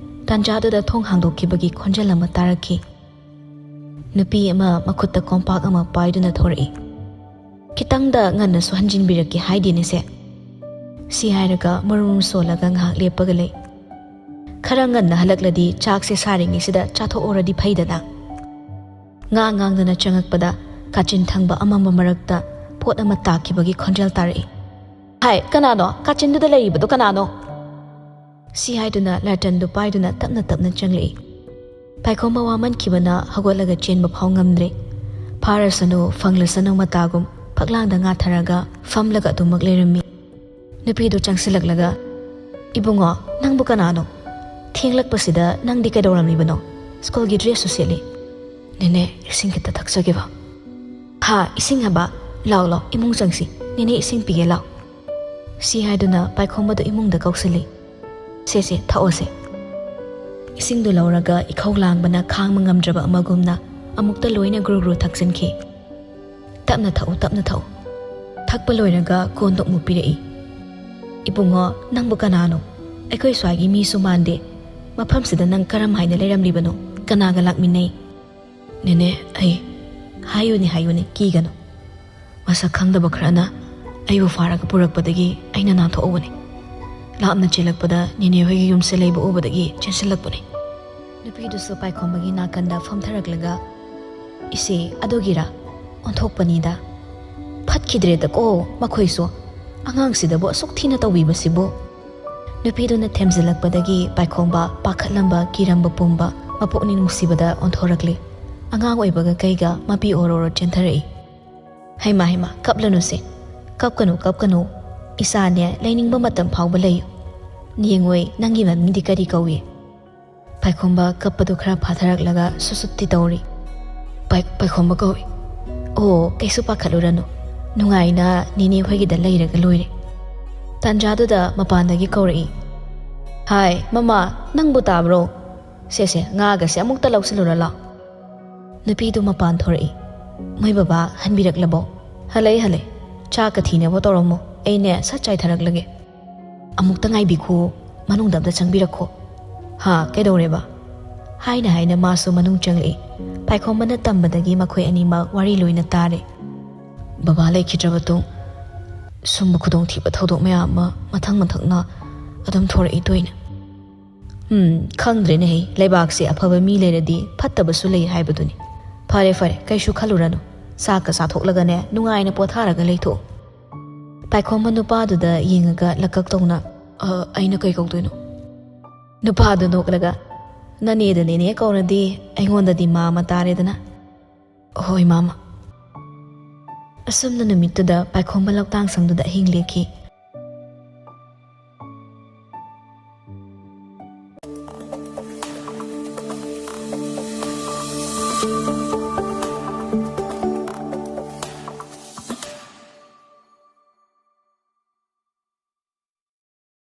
ꯇꯥꯟꯖꯥꯗꯨꯗ ꯊꯣꯡ ꯍꯥꯡꯗꯣꯛꯈꯤꯕꯒꯤ ꯈꯣꯟꯖꯦꯜ ꯑꯃ ꯇꯥꯔꯛꯈꯤ꯫ ꯅꯨꯄꯤ ꯑꯃ ꯃꯈꯨꯠꯇ ꯀꯣꯝꯄꯥꯛ ꯑꯃ ꯄꯥꯏꯗꯨꯅ ꯊꯣꯔꯛꯏ꯫ "ꯈꯤꯇꯪꯗ ꯉꯟꯅꯁꯨ ꯍꯟꯖꯤꯟꯕꯤꯔꯛꯀꯦ ꯍꯥꯏꯗꯦꯅꯦ ꯁꯦ꯫" ꯁꯤ ꯍꯥꯏꯔꯒ ꯃꯔꯨꯝ ꯁꯣꯜꯂꯒ ꯉꯥꯏꯍꯥꯛ ꯂꯦꯞꯄꯒ ꯂꯩ꯫ "ꯈꯔ ꯉꯟꯅ ꯍꯜꯂꯛꯂꯗꯤ ꯆꯥꯛꯁꯦ ꯁꯥꯔꯤꯉꯩꯁꯤꯗ ꯆꯥꯊꯣꯛꯍꯧꯔꯗꯤ ꯐꯩꯗꯅ꯫" ꯉꯥ ꯉꯥꯡꯗꯨꯅ ꯆꯪꯉꯛꯄꯗ ꯀꯥꯆꯤꯟ ꯊꯪꯕ ꯑꯃꯝꯕ ꯃꯔꯛꯇ ꯄꯣꯠ ꯑꯃ ꯇꯥꯈꯤꯕꯒꯤ ꯈꯣꯟꯖꯦꯜ ꯇꯥꯔꯛꯏ꯫ "ꯍꯥꯏ, ꯀꯅꯥꯅꯣ? ꯀꯥꯆꯤꯟꯗꯨꯗ ꯂꯩꯔꯤꯕꯗꯣ ꯀꯅꯥꯅꯣ?" ꯁꯤ ꯍꯥꯏꯗꯨꯅ ꯂꯥꯏꯇꯟꯗꯨ ꯄꯥꯏꯗꯨꯅ ꯇꯞꯅ ꯇꯞꯅ ꯆꯪꯂꯛꯏ꯫ ꯄꯥꯏꯈꯣꯝꯕ ꯋꯥꯃꯟꯈꯤꯕꯅ ꯍꯧꯒꯠꯂꯒ ꯆꯦꯟꯕ ꯐꯥꯎ ꯉꯝꯗ꯭ꯔꯦ꯫ ꯐꯥꯔꯁꯅꯨ ꯐꯪꯂꯁꯅꯨ ꯃꯇꯥꯒꯨꯝ ꯐꯛꯂꯥꯡꯗ ꯉꯥꯊꯔꯒ ꯐꯝꯂꯒ ꯑꯗꯨꯃꯛ ꯂꯩꯔꯝꯃꯤ꯫ ꯅꯨꯄꯤꯗꯨ ꯆꯪꯁꯤꯜꯂꯛꯂꯒ, "ꯏꯕꯨꯡꯉꯣ, ꯅꯪꯕꯨ ꯀꯅꯥꯅꯣ? ꯊꯦꯡꯂꯛꯄꯁꯤꯗ ꯅꯪꯗꯤ ꯀꯩꯗꯧꯔꯝꯂꯤꯕꯅꯣ? ꯁ꯭ꯀꯨꯜꯒꯤ ꯗ꯭ꯔꯦꯁꯁꯨ ꯁꯦꯠꯂꯤ꯫ ꯅꯦꯅꯦ, ꯏꯁꯤꯡ ꯈꯤꯇ ꯊꯛꯆꯒꯦꯕ꯫" "ꯍꯥ, ꯏꯁꯤꯡ ꯍꯥꯏꯕ? ꯂꯥꯎ ꯂꯥꯎ, ꯏꯃꯨꯡ ꯆꯪꯁꯤ꯫ ꯅꯦꯅꯦ ꯏꯁꯤꯡ ꯄꯤꯒꯦ, ꯂꯥꯎ꯫" ꯁꯤ ꯍꯥꯏꯗꯨꯅ ꯄꯥꯏꯈꯣꯝꯕꯗꯨ ꯏꯃꯨꯡꯗ ꯀꯧꯁꯤꯜꯂꯤ꯫ "ꯁꯦ ꯁꯦ, ꯊꯛꯑꯣꯁꯦ꯫" ꯏꯁꯤꯡꯗꯨ ꯂꯧꯔꯒ ꯏꯈꯧ ꯂꯥꯡꯕꯅ ꯈꯥꯡꯕ ꯉꯝꯗ꯭ꯔꯕ ꯑꯃꯒꯨꯝꯅ ꯑꯃꯨꯛꯇ ꯂꯣꯏꯅ ꯒ꯭ꯔꯨ ꯒ꯭ꯔꯨ ꯊꯛꯆꯤꯟꯈꯤ꯫ "ꯇꯞꯅ ꯊꯛꯎ, ꯇꯞꯅ ꯊꯛꯎ꯫" ꯊꯛꯄ ꯂꯣꯏꯔꯒ ꯀꯣꯟꯗꯨ ꯑꯃꯨꯛ ꯄꯤꯔꯛꯏ꯫ "ꯏꯕꯨꯡꯉꯣ, ꯅꯪꯕꯨ ꯀꯅꯥꯅꯣ? ꯑꯩꯈꯣꯏ ꯁ꯭ꯋꯥꯏꯒꯤ ꯃꯤꯁꯨ ꯃꯥꯟꯗꯦ꯫ ꯃꯐꯝꯁꯤꯗ ꯅꯪ ꯀꯔꯝ ꯍꯥꯏꯅ ꯂꯩꯔꯝꯂꯤꯕꯅꯣ? ꯀꯅꯥꯒ ꯂꯥꯛꯃꯤꯟꯅꯩ?" "ꯅꯦꯅꯦ, ꯑꯩ..." "ꯍꯥꯏꯌꯨꯅꯦ, ꯍꯥꯏꯌꯨꯅꯦ, ꯀꯤꯒꯅꯨ꯫ ꯃꯁꯛ ꯈꯪꯗꯕ ꯈꯔꯅ ꯑꯩꯕꯨ ꯐꯥꯔꯒ ꯄꯨꯔꯛꯄꯗꯒꯤ ꯑꯩꯅ ꯅꯥꯟꯊꯣꯛꯍꯧꯕꯅꯤ꯫ ꯂꯥꯞꯅ ꯆꯦꯜꯂꯛꯄꯗ ꯅꯦꯅꯦ ꯍꯣꯏꯒꯤ ꯌꯨꯝꯁꯦ ꯂꯩꯕ ꯎꯕꯗꯒꯤ ꯆꯦꯟꯁꯤꯜꯂꯛꯄꯅꯤ꯫" ꯅꯨꯄꯤꯗꯨꯁꯨ ꯄꯥꯏꯈꯣꯝꯕꯒꯤ ꯅꯥꯀꯟꯗ ꯐꯝꯊꯔꯛꯂꯒ, "ꯏꯆꯦ, ꯑꯗꯨꯒꯤꯔ? ꯑꯣꯟꯊꯣꯛꯄꯅꯤꯗ꯫ ꯐꯠꯈꯤꯗ꯭ꯔꯦꯗꯀꯣ ꯃꯈꯣꯏꯁꯨ꯫ ꯑꯉꯥꯡꯁꯤꯗꯕꯨ ꯑꯁꯨꯛ ꯊꯤꯅ ꯇꯧꯕꯤꯕꯁꯤꯕꯨ?" ꯅꯨꯄꯤꯗꯨꯅ ꯊꯦꯝꯖꯤꯜꯂꯛꯄꯗꯒꯤ ꯄꯥꯏꯈꯣꯝꯕ ꯄꯥꯈꯠꯂꯝꯕ, ꯀꯤꯔꯝꯕ ꯄꯨꯝꯕ ꯃꯄꯨꯛꯅꯤꯡ ꯅꯨꯡꯁꯤꯕꯗ ꯑꯣꯟꯊꯣꯔꯛꯂꯤ꯫ ꯑꯉꯥꯡ ꯑꯣꯏꯕꯒ ꯀꯩꯒ ꯃꯄꯤ ꯑꯣꯔꯣꯔꯣ ꯆꯦꯟꯊꯔꯛꯏ꯫ "ꯍꯩꯃꯥ, ꯍꯩꯃꯥ, ꯀꯞꯂꯅꯨꯁꯦ꯫ ꯀꯞꯀꯅꯨ, ꯀꯞꯀꯅꯨ꯫ ꯏꯆꯥꯅꯦ, ꯂꯩꯅꯤꯡꯕ ꯃꯇꯝ ꯐꯥꯎꯕ ꯂꯩꯌꯨ꯫ ꯌꯦꯡꯉꯣꯏ, ꯅꯪꯒꯤ ꯃꯃꯤꯡꯗꯤ ꯀꯔꯤ ꯀꯧꯏ?" ꯄꯥꯏꯈꯣꯝꯕ ꯀꯞꯄꯗꯨ ꯈꯔ ꯐꯥꯊꯔꯛꯂꯒ ꯁꯨꯁꯨꯞꯇꯤ ꯇꯧꯔꯤ꯫ "ꯄꯥꯏ-, ꯄꯥꯏꯈꯣꯝꯕ ꯀꯧꯏ꯫" "ꯑꯣ, ꯀꯩꯁꯨ ꯄꯥꯈꯠꯂꯨꯔꯅꯨ꯫ ꯅꯨꯡꯉꯥꯏꯅ ꯅꯦꯅꯦ ꯍꯣꯏꯒꯤꯗ ꯂꯩꯔꯒ ꯂꯣꯏꯔꯦ꯫" ꯇꯥꯟꯖꯥꯗꯨꯗ ꯃꯄꯥꯟꯗꯒꯤ ꯀꯧꯔꯛꯏ꯫ "ꯍꯥꯏ, ꯃꯃꯥ, ꯅꯪꯕꯨ ꯇꯥꯕ꯭ꯔꯣ? ꯁꯦ, ꯁꯦ, ꯉꯥꯒꯁꯦ ꯑꯃꯨꯛꯇ ꯂꯧꯁꯤꯜꯂꯨꯔ ꯂꯥꯎ꯫" ꯅꯨꯄꯤꯗꯨ ꯃꯄꯥꯟ ꯊꯣꯔꯛꯏ꯫ "ꯃꯣꯏ ꯕꯕꯥ ꯍꯟꯕꯤꯔꯛꯂꯕꯣ?" "ꯍꯜꯂꯛꯏ, ꯍꯜꯂꯛꯏ꯫ ꯆꯥꯛꯀ ꯊꯤꯅꯕ ꯇꯧꯔꯝꯃꯣ, ꯑꯩꯅꯦ ꯁꯠ ꯆꯥꯏꯊꯔꯛꯂꯒꯦ꯫" "ꯑꯃꯨꯛꯇ ꯉꯥꯏꯕꯤꯈꯣ, ꯃꯅꯨꯡꯗ ꯑꯝꯇ ꯆꯪꯕꯤꯔꯛꯈꯣ꯫" "ꯍꯥ, ꯀꯩꯗꯧꯔꯦꯕ?" ꯍꯥꯏꯅ ꯍꯥꯏꯅ ꯃꯥꯁꯨ ꯃꯅꯨꯡ ꯆꯪꯂꯛꯏ꯫ ꯄꯥꯏꯈꯣꯝꯕꯅ ꯇꯝꯕꯗꯒꯤ ꯃꯈꯣꯏ ꯑꯅꯤꯃꯛ ꯋꯥꯔꯤ ꯂꯣꯏꯅ ꯇꯥꯔꯦ꯫ ꯕꯕꯥ ꯂꯩꯈꯤꯗ꯭ꯔꯕ ꯇꯨꯡ ꯁꯨꯝꯕ ꯈꯨꯗꯣꯡꯊꯤꯕ ꯊꯧꯗꯣꯛ ꯃꯌꯥꯝ ꯑꯃ ꯃꯊꯪ ꯃꯊꯪꯅ ꯑꯗꯨꯝ ꯊꯣꯔꯛꯏ ꯇꯣꯏꯅ꯫ "ꯎꯝ, ꯈꯪꯗ꯭ꯔꯦꯅꯦꯍꯦ, ꯂꯩꯕꯥꯛꯁꯦ ꯑꯐꯕ ꯃꯤ ꯂꯩꯔꯗꯤ ꯐꯠꯇꯕꯁꯨ ꯂꯩ ꯍꯥꯏꯕꯗꯨꯅꯤ꯫ ꯐꯔꯦ, ꯐꯔꯦ, ꯀꯩꯁꯨ ꯈꯜꯂꯨꯔꯅꯨ꯫ ꯆꯥꯛꯀ ꯆꯥꯊꯣꯛꯂꯒꯅꯦ, ꯅꯨꯡꯉꯥꯏꯅ ꯄꯣꯊꯥꯔꯒ ꯂꯩꯊꯣꯛꯎ꯫" ꯄꯥꯏꯈꯣꯝꯕ ꯅꯨꯄꯥꯗꯨꯗ ꯌꯦꯡꯉꯒ ꯂꯀꯛ ꯇꯧꯅ, "ꯑ, ꯑꯩꯅ ꯀꯩ ꯀꯧꯗꯣꯏꯅꯣ?" ꯅꯨꯄꯥꯗꯨ ꯅꯣꯛꯂꯒ, "ꯅꯅꯦꯗ ꯅꯦꯅꯦ ꯀꯧꯔꯗꯤ ꯑꯩꯉꯣꯟꯗꯗꯤ ꯃꯥꯃ ꯇꯥꯔꯦꯗꯅ꯫" "ꯍꯣꯏ ꯃꯥꯃ꯫" ꯑꯁꯨꯝꯅ ꯅꯨꯃꯤꯠꯇꯨꯗ ꯄꯥꯏꯈꯣꯝꯕ ꯂꯧꯇꯥꯡ ꯁꯪꯗꯨꯗ ꯑꯍꯤꯡ ꯂꯦꯛꯈꯤ꯫